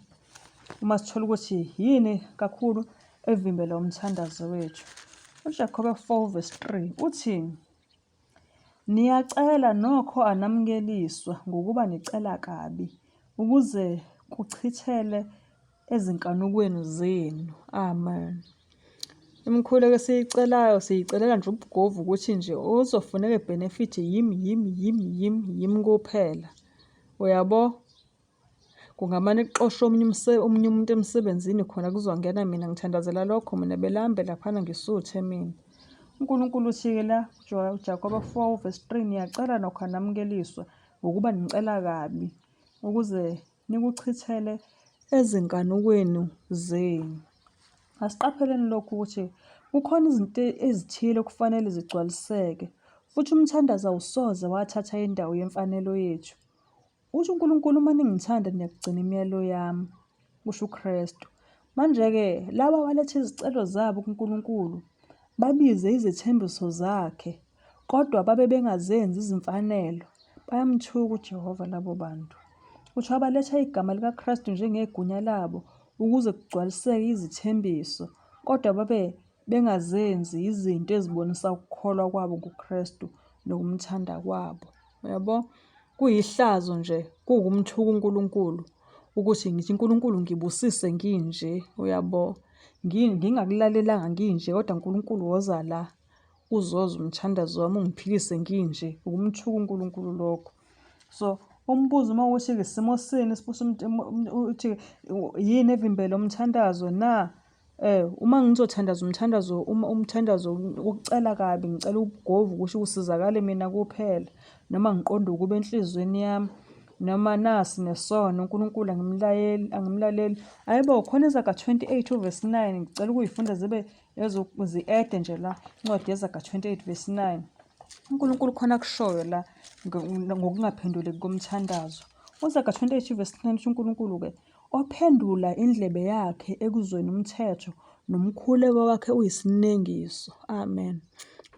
uma sithola ukuthi yini kakhulu evimbela umthandazo wethu. UJakobe 4 verse 3 uthi, Niyacela nokho anamukeliswa ngokuba nicela kabi ukuze kuchithele ezinkanukweni zenu. Amen. Imikhuleko esiyicelayo siyicelela nje ubugovu ukuthi nje ozofuneka e-benefit yimi yimi yimi yimi yimi kuphela. Uyabo? Kungamane kuxoshwe omunye omunye umuntu emsebenzini khona kuzongena mina ngithandazela lokho mina belambe laphana ngisuthe mina. UNkulunkulu uthi-ke la uJakobe 4 verse 3 niyacela nokho anamukeliswa ngokuba nicela kabi ukuze nikuchithele ezinkanukweni zenu. Asiqapheleni lokhu ukuthi kukhona izinto ezithile okufanele zigcwaliseke, futhi umthandazo awusoze wathatha indawo yemfanelo yethu. Uthi uNkulunkulu, uma ningithanda niyakugcina imiyalo yami, kusho uKristu. Manje-ke laba abaletha izicelo zabo kuNkulunkulu babize izethembiso zakhe, kodwa babe bengazenzi izimfanelo, bayamthuka uJehova labo bantu. Kuthiwa baletha igama likaKristu njengegunya labo ukuze kugcwaliseke izithembiso, kodwa babe bengazenzi izinto ezibonisa ukukholwa kwabo kuKristu nokumthanda kwabo. Uyabo? Kuyihlazo nje, kuwukumthuka uNkulunkulu ukuthi ngithi uNkulunkulu ngibusise nginje, uyabo? Ngingakulalelanga nginje kodwa uNkulunkulu woza la uzozwa umthandazo wami ungiphilise nginje, ukumthuka uNkulunkulu lokho. So umbuzo uma ukuthi-ke isimo sini sibusa uthi yini evimbela umthandazo na? Uma ngizothandaza umthandazo uma umthandazo wokucela kabi ngicela ubugovu kusho kusizakale mina kuphela noma ngiqonde ukuba enhliziyweni yami noma nasi nesono uNkulunkulu angimlayeli angimlaleli. Hhayi bo khona iZaga 28 uvesi 9 ngicela ukuyifunda zibe zi-ede nje la incwadi yeZaga 28 verse 9. UNkulunkulu khona akushoyo la ngokungaphenduleki komthandazo. UZaga 28 verse 9 uthi uNkulunkulu-ke Ophendula indlebe yakhe ekuzweni umthetho, nomkhuleko wakhe uyisinengiso. Amen.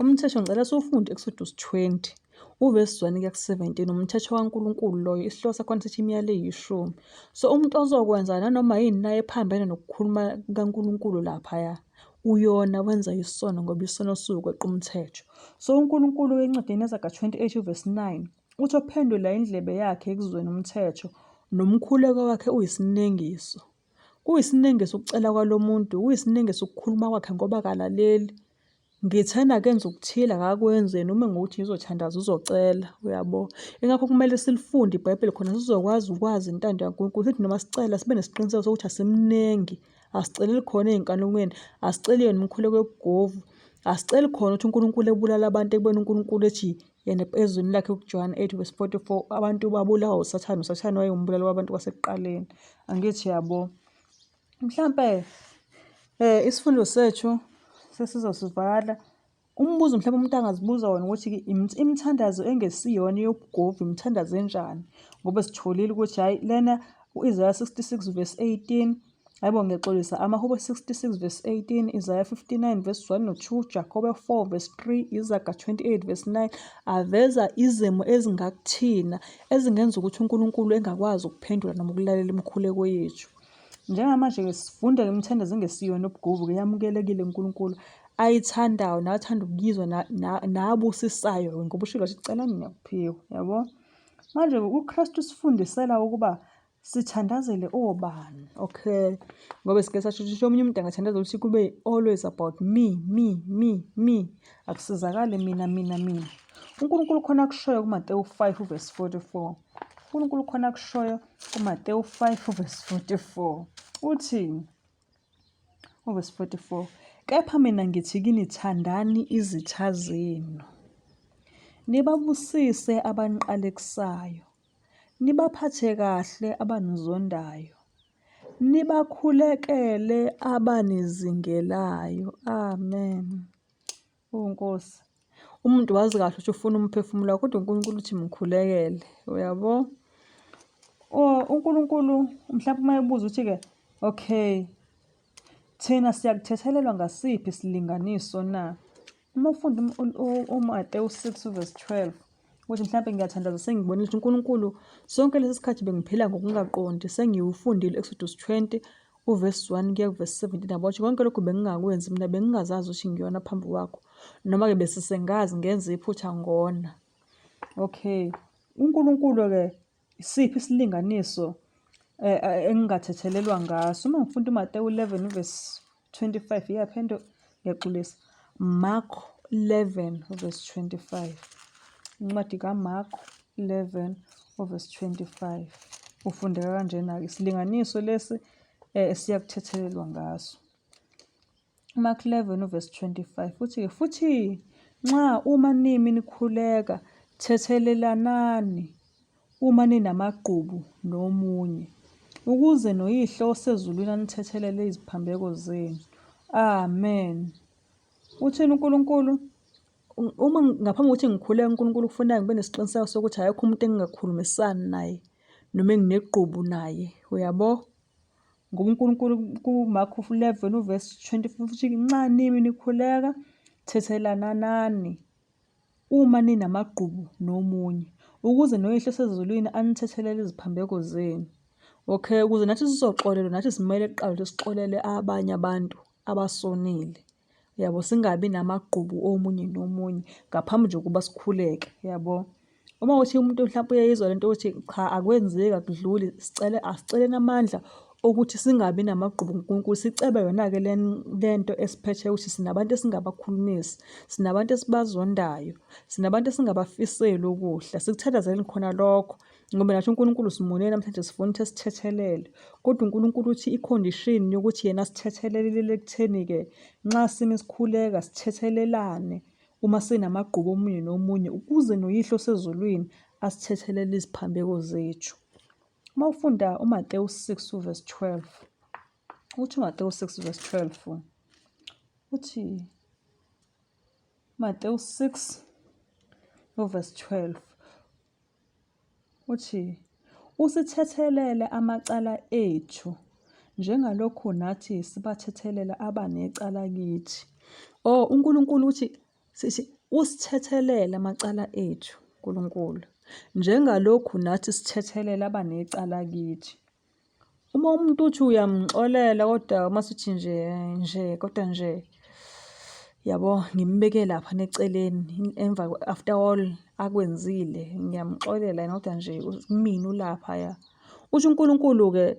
Umthetho ngicela siwufunde Exodus 20 uvesi 1 kuya ku-17 umthetho kaNkulunkulu loyo isihloko sakhona sithi imiyalo eyishumi. So umuntu ozokwenza nanoma yini naye ephambene nokukhuluma kukaNkulunkulu laphaya uyona wenza isono ngoba isono siwukweqa umthetho. So uNkulunkulu encwadini yeZaga 28 uvesi 9 Uthi ophendula indlebe yakhe ekuzweni umthetho, nomkhuleko wakhe uyisinengiso. Kuyisinengiso ukucela kwalo muntu, kuyisinengiso ukukhuluma kwakhe ngoba akalaleli. Ngithena akenze okuthile akakwenzi yena uma ngokuthi ngizothandaza uzocela, uyabo. Ingakho kumele silifunde iBhayibheli khona sizokwazi ukwazi intando kaNkulunkulu. Sithi noma sicela sibe nesiqiniseko sokuthi asimnengi, asiceleli khona ey'nkanukweni, asiceli yona imikhuleko yobugovu, asiceli khona ukuthi uNkulunkulu ebulala abantu ekubeni uNkulunkulu ethi yena ezwini lakhe kuJohane 8 verse 44 abantu babulawa uSathane, uSathane wayengumbulali wabantu kwasekuqaleni. Angithi yabo. Mhlampe isifundo sethu sesizosivala. Umbuzo mhlawumbe umuntu angazibuza wona ukuthi imithandazo engesiyona eyobugovu imithandazo enjani? Ngoba sitholile ukuthi hhayi lena u-Isaya 66 verse 18, hhayi bo ngiyaxolisa, amaHubo 66 verse 18, Isaya 59 verse 1 no-2, Jakobe 4 verse 3, Izaga 28 verse 9, aveza izimo ezingakuthina ezingenza ukuthi uNkulunkulu engakwazi ukuphendula noma ukulalela imikhuleko yethu. Njengamanje-ke sifunda ngemithandazo engesiyona ubugovu-ke yamukelekile kuNkulunkulu ayithandayo nathanda ukuyizwa nabusisayo ngoba ushilo wathi celani niyakuphiwa, yabo. Manje-ke uKristu usifundisela ukuba sithandazele obani, okay? Ngoba sike sasho ukuthi omunye umuntu angathandaza ukuthi kube always about me, me, me, me. Akusizakali mina, mina, mina. UNkulunkulu khona akushoyo kuMatewu 5 verse 44. UNkulunkulu khona akushoyo kuMatewu 5 verse 44. Uthi uverse 44, kepha mina ngithi kini thandani izitha zenu. Nibabusise abaniqalekisayo. Nibaphathe kahle abanizondayo. Nibakhulekele abanizingelayo. Amen. Oh Nkosi. Umuntu wazi kahle ukuthi ufuna umphefumulo wakho kodwa uNkulunkulu uthi mkhulekele. Uyabo? Oh uNkulunkulu mhlawumbe uma ebuza uthi-ke okay thina siyakuthethelelwa ngasiphi isilinganiso na? Uma ufunda uMatewu 6 verse 12 ukuthi mhlawumbe ngiyathandaza sengibonile ukuthi uNkulunkulu sonke lesi sikhathi bengiphila ngokungaqondi sengiwufundile Exodus 20 uvesi 1 kuya kuvesi 17 yabo ukuthi konke lokhu bengingakwenzi mina bengingazazi ukuthi ngiyona phambi kwakho noma-ke besisengazi ngenza iphutha ngona. Okay, uNkulunkulu-ke isiphi isilinganiso eh, eh, engingathethelelwa ngaso? Uma ngifunda uMatewu 11 uvesi 25 iyaphi into ngiyaxolisa Mark 11 verse 25 incwadi kaMark 11 verse 25 ufundeka kanjena-ke isilinganiso lesi esiyakuthethelelwa ngaso Mark 11 verse 25 futhi-ke futhi nxa uma nimi nikhuleka thethelelanani uma ninamagqubu nomunye, ukuze noYihlo osezulwini anithethelele iziphambeko zenu. Amen. Uthini uNkulunkulu? Uma ngaphambi kokuthi ngikhuleke uNkulunkulu kufuneka ngibe nesiqiniseko sokuthi akekho umuntu engingakhulumisani naye noma enginegqubu naye, uyabo? Ngoba uNkulunkulu kuMark 11 uvesi 25 uthi nxa nimi nikhuleka thethelananani uma ninamagqubu nomunye, ukuze noYihlo osezulwini anithethelele iziphambeko zenu. Okay, ukuze nathi sizoxolelwa nathi simele kuqala ukuthi sixolele abanye abantu abasonile. Yabo, singabi namagqubu omunye nomunye ngaphambi nje kokuba sikhuleke, yabo. Uma kuthi umuntu mhlawumpe uyayizwa lento yokuthi cha akwenzeki akudluli, sicele asiceleni amandla okuthi singabi namagqubu kuNkulunkulu, sicebe yona-ke le nto esiphethe ukuthi sinabantu esingabakhulumisi, sinabantu esibazondayo, sinabantu esingabafiseli okuhle. Sikuthandazeleni khona lokho ngoba nathi uNkulunkulu simonile namhlanje sifuna ukuthi asithethelele. Kodwa uNkulunkulu uthi i-condition yokuthi yena asithethelele ilele ekutheni-ke nxa simi sikhuleka sithethelelane uma sinamagqubu omunye nomunye ukuze noYihlo osezulwini asithethelele iziphambeko zethu. Uma ufunda uMatewu 6 uverse 12, uthi uMatewu 6 verse 12 uthi Matewu 6 uverse 12 Uthi, Usithethelele amacala ethu, njengalokhu nathi sibathethelela abanecala kithi. Oh, uNkulunkulu uthi sithi usithethelele amacala ethu, uNkulunkulu, njengalokhu nathi sithethelela abanecala kithi. Uma umuntu uthi uyamxolela kodwa uma usuthi nje nje kodwa nje yabo ngimbeke lapha eceleni emva after all akwenzile ngiyamxolela yena kodwa nje kumina ulaphaya. Usho uNkulunkulu-ke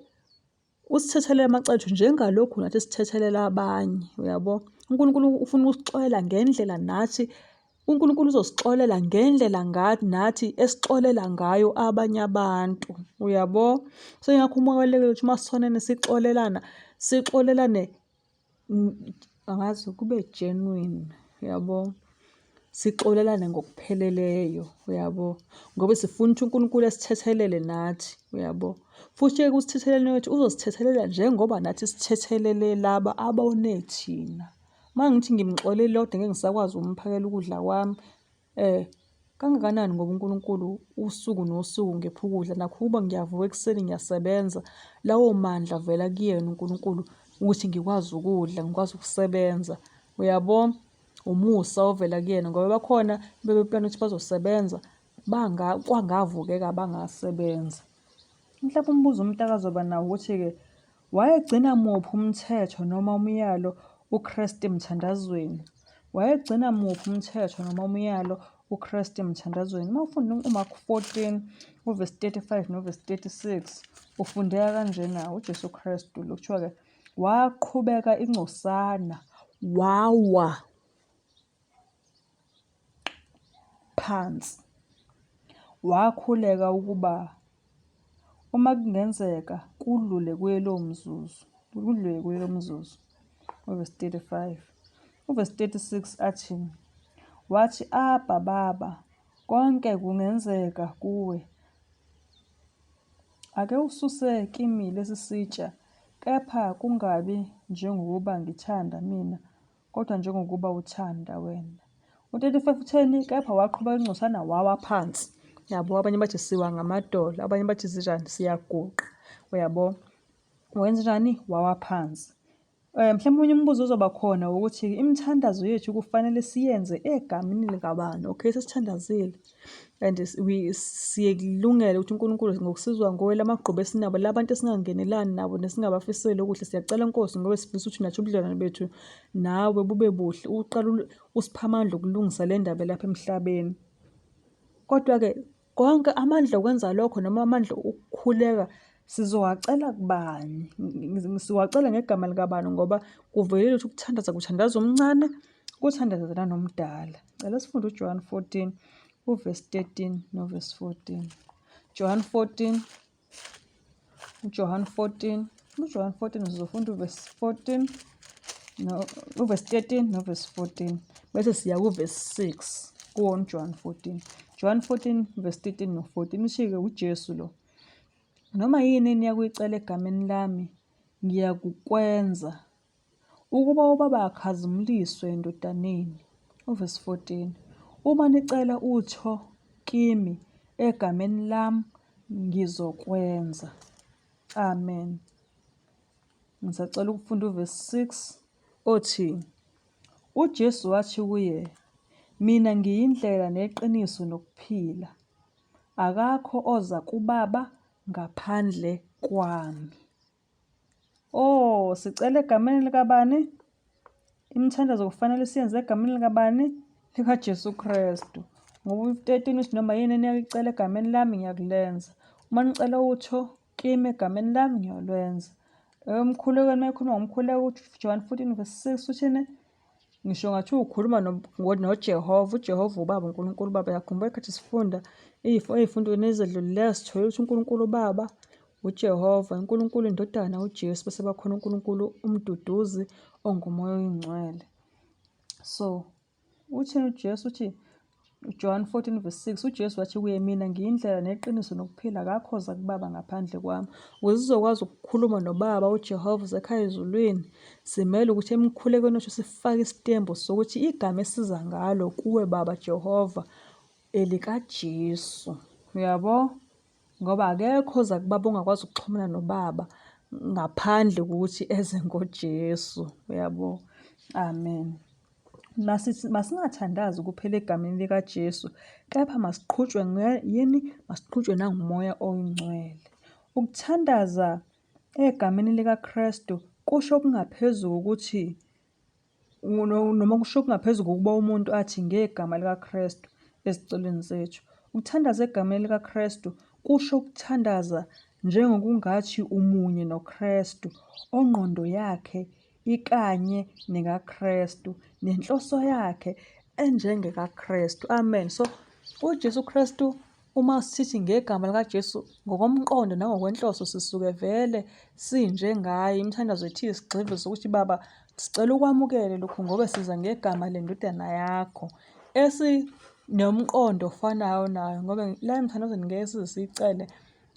Usithethelele amacala ethu njengalokhu nathi sithethelela abanye, uyabo? UNkulunkulu ufuna ukusixolela ngendlela nathi uNkulunkulu uzosixolela ngendlela nathi esixolela ngayo abanye abantu, uyabo? So ingakho umoya kubalulekile ukuthi uma sisonene sixolelana, sixolelane angazi kube genuine, uyabo? Sixolelane ngokupheleleyo, uyabo? Ngoba sifuna ukuthi uNkulunkulu esithethelele nathi, uyabo? Futhi-ke kusithetheleleni kwethu uzosithethelela njengoba nathi sithethelele laba abone thina. Uma ngithi ngimxolelile kodwa ngeke ngisakwazi ukumphakela ukudla kwami, Kangakanani ngoba uNkulunkulu usuku nosuku ngipha ukudla nakho ukuba ngiyavuka ekuseni ngiyasebenza, lawo mandla avela kuyena uNkulunkulu ukuthi ngikwazi ukudla, ngikwazi ukusebenza. Uyabo? Umusa ovela kuyena ngoba bakhona bebeplana ukuthi bazosebenza kwangavukeka bangasebenza. Mhlawumbe umbuzo umuntu akazoba nawo ukuthi-ke Wayegcina muphi umthetho noma umyalo uKristu emthandazweni? Wayegcina muphi umthetho noma umyalo uKristu emthandazweni? Uma ufunda uMarku 14 uvesi 35 novesi 36 ufundeka kanjena uJesu Kristu lo kuthiwa-ke waqhubeka ingcosana wawa phansi wakhuleka ukuba Uma kungenzeka kudlule kuye lowo mzuzu, kudlule kuye lo mzuzu. Uvesi 35. Uvesi 36 athi, wathi, Abba, Baba, konke kungenzeka kuwe. Ake ususe kimi lesi sitsha, kepha kungabi njengokuba ngithanda mina, kodwa njengokuba uthanda wena. U-35 utheni? Kepha waqhubeka ingcosana wawa phansi. Yabo abanye bathi siwa ngamadolo, abanye bathi sinjani siyaguqa. Uyabo? Wenza njani? Wawa phansi. Mhlawumbe omunye umbuzo ozoba khona ukuthi imithandazo yethu kufanele siyenze egameni likabani? Okay, sesithandazile and we siyekulungela ukuthi uNkulunkulu ngokusizwa nguwe lamagqubu esinabo labantu esingangenelani nabo nesingabafiseli okuhle siyacela Nkosi ngoba sifisa ukuthi nathi ubudlelwane bethu nawe bube buhle uqala usipha amandla okulungisa le ndaba lapha emhlabeni. Kodwa-ke konke amandla okwenza lokho noma amandla okukhuleka sizowacela kubani? Siwacela ngegama likabani ngoba kuvelile ukuthi ukuthandaza kuthandaza omncane kuthandaza nanomdala. Cela sifunde uJohn 14 uvesi 13 novesi 14. John 14 uJohn 14 uJohn 14 sizofunda uvesi 14 no uvesi 13 novesi 14 bese siya kuvesi 6 kuwona uJohn 14. John 14 verse 13 no 14 uthi-ke uJesu lo, noma yini eniyakuyicela egameni lami ngiyakukwenza Ukuba uBaba akhazimuliswe eNdodaneni. Uvesi 14, Uma nicela utho kimi egameni lami, ngizokwenza. Amen. Ngisacela ukufunda uvesi 6 othi, UJesu wathi kuye, Mina ngiyindlela neqiniso nokuphila. Akakho oza kuBaba ngaphandle kwami. Oh, sicela egameni likabani? Imithandazo kufanele siyenze egameni likabani? LikaJesu Kristu. Ngoba u-13 uthi noma yini eniyakicela egameni lami ngiyakulenza. Uma nicela utho kimi egameni lami ngiyolwenza. Emkhulekweni uma ekhuluma ngomkhuleko uJohn 14 verse 6 uthini? Ngisho ngathiwa ukhuluma noJehova, uJehova uBaba, uNkulunkulu uBaba. Uyakhumbula ikhathi sifunda ey'fundweni ezedlulileyo sithole ukuthi uNkulunkulu uBaba, uJehova, uNkulunkulu iNdodana, uJesu, bese bakhona uNkulunkulu uMduduzi onguMoya oyiNgcwele. So, uthini uJesu? Uthi UJohn 14 verse 6, uJesu wathi kuye, Mina ngiyindlela neqiniso nokuphila, akakho oza kuBaba ngaphandle kwami. Ukuze sizokwazi ukukhuluma noBaba uJehova osekhaya ezulwini, simele ukuthi emkhulekweni wethu sifake isitembu sokuthi igama esiza ngalo kuwe Baba Jehova elikaJesu. Uyabo? Ngoba akekho oza kubaba ongakwazi ukuxhumana noBaba ngaphandle kokuthi eze ngoJesu. Uyabo? Amen. Masingathandazi kuphela egameni likaJesu, kepha masiqhutshwe yini? Masiqhutshwe nanguMoya oNgcwele. Ukuthandaza egameni likaKristu kusho okungaphezu kokuthi noma kusho okungaphezu kokuba umuntu athi ngegama likaKristu ezicelweni zethu. Ukuthandaza egameni likaKristu kusho ukuthandaza njengokungathi umunye noKristu, ongqondo yakhe ikanye nekaKristu, nenhloso yakhe enjengekaKristu. Amen. So uJesu Kristu uma sithi ngegama likaJesu ngokomqondo nangokwenhloso sisuke vele sinjengaye. Imithandazo ethize sigxivize ukuthi Baba sicela ukwamukele lokhu ngoba siza ngegama lendodana yakho esinomqondo ofanayo nayo ngoba la emthandazweni ngeke size siyicele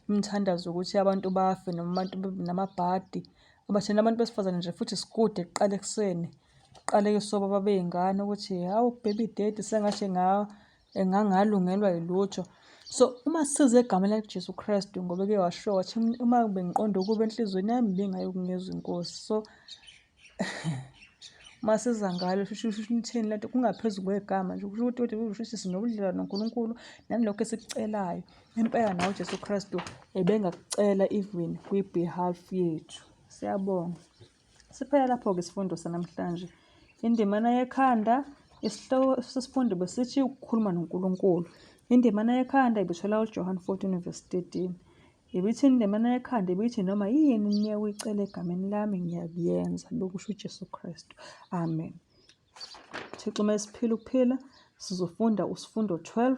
imithandazo ukuthi abantu bafe noma abantu babe namabhadi. Ngoba thina abantu besifazane nje futhi sikude kuqala ekuseni. Kuqalekiswe obaba bey'ngane ukuthi hawu baby daddy sengathi engangalungelwa yilutho. So uma siza egameni likaJesu Kristu ngoba eke washo wathi uma bengiqonda ukuba enhliziyweni yami bengayokungezwa inkosi. So uma siza ngalo kusho ukuthi ithini lento kungaphezu kwegama nje kusho ukuthi kusho ukuthi sinobudlelwano noNkulunkulu nalokho esikucelayo. Impela nawe uJesu Kristu ebengakucela even kwi-behalf yethu. Siyabonga. Siphela lapho-ke isifundo sanamhlanje. Indimana yekhanda, isihloko sesifundo besithi ukukhuluma noNkulunkulu. Indimana yekhanda ibithola uJohn 14 verse 13. Ibithi indimana yekhanda ibithi noma yini niyakuyicela egameni lami ngiyakuyenza, bekusho uJesu Kristu. Amen. Thixo uma esiphila ukuphila sizofunda usifundo 12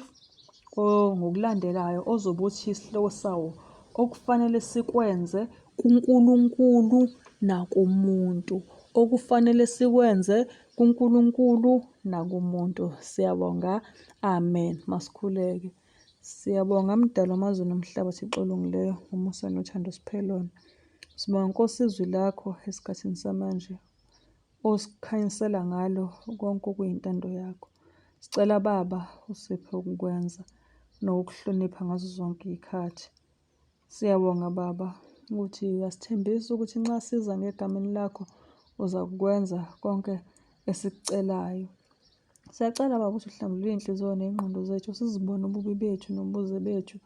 ngokulandelayo ozobe uthi isihloko sawo okufanele sikwenze kuNkulunkulu nakumuntu. Okufanele sikwenze kuNkulunkulu nakumuntu. Siyabonga. Amen. Masikhuleke. Siyabonga Mdali wamazulu nomhlaba Thixo olungileyo ngomusa nothando osiphe lona. Sibonga Nkosi izwi lakho esikhathini samanje. Osikhanyisela ngalo konke okuyintando yakho. Sicela Baba usiphe ukukwenza nokukuhlonipha ngazo zonke iy'khathi. Siyabonga Baba ukuthi uyasithembisa ukuthi nxa siza ngegameni lakho uzakukwenza konke esikucelayo. Siyacela Baba ukuthi uhlambulule iy'nhliziyo ney'ngqondo zethu sizibone ububi bethu nobuze bethu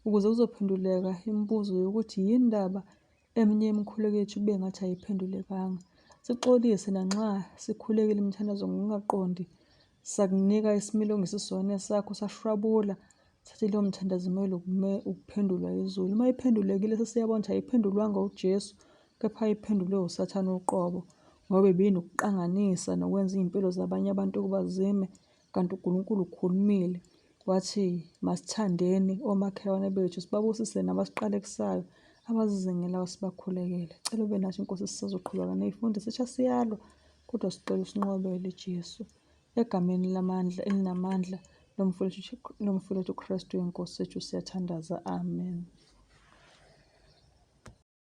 ukuze kuzophenduleka imibuzo yokuthi yini ndaba Eminye imikhuleko yethu kube ngathi ayiphendulekanga. Sixolise nanxa sikhulekile imithandazo ngokungaqondi, sakunika isimilo ongesisona esakho, sashwabula, sathi leyo mthandazo imele ukuphendulwa izulu. Uma iphendulekile sesiyabona ukuthi ayiphendulwanga uJesu, kepha iphendulwe uSathane uqobo, ngoba ibinokuqanganisa nokwenza iy'mpilo zabanye abantu ukuba zime Kanti uNkulunkulu ukhulumile wathi masithandeni omakhelwane bethu sibabusise nabasiqalekisayo abazizingelayo sibakhulekele. Cela ube nathi Nkosi sisazoqhubeka nezifundo sisha siyalwa kodwa sicela usinqobele Jesu. Egameni lamandla elinamandla lomfowethu Kristu inkosi yethu siyathandaza. Amen.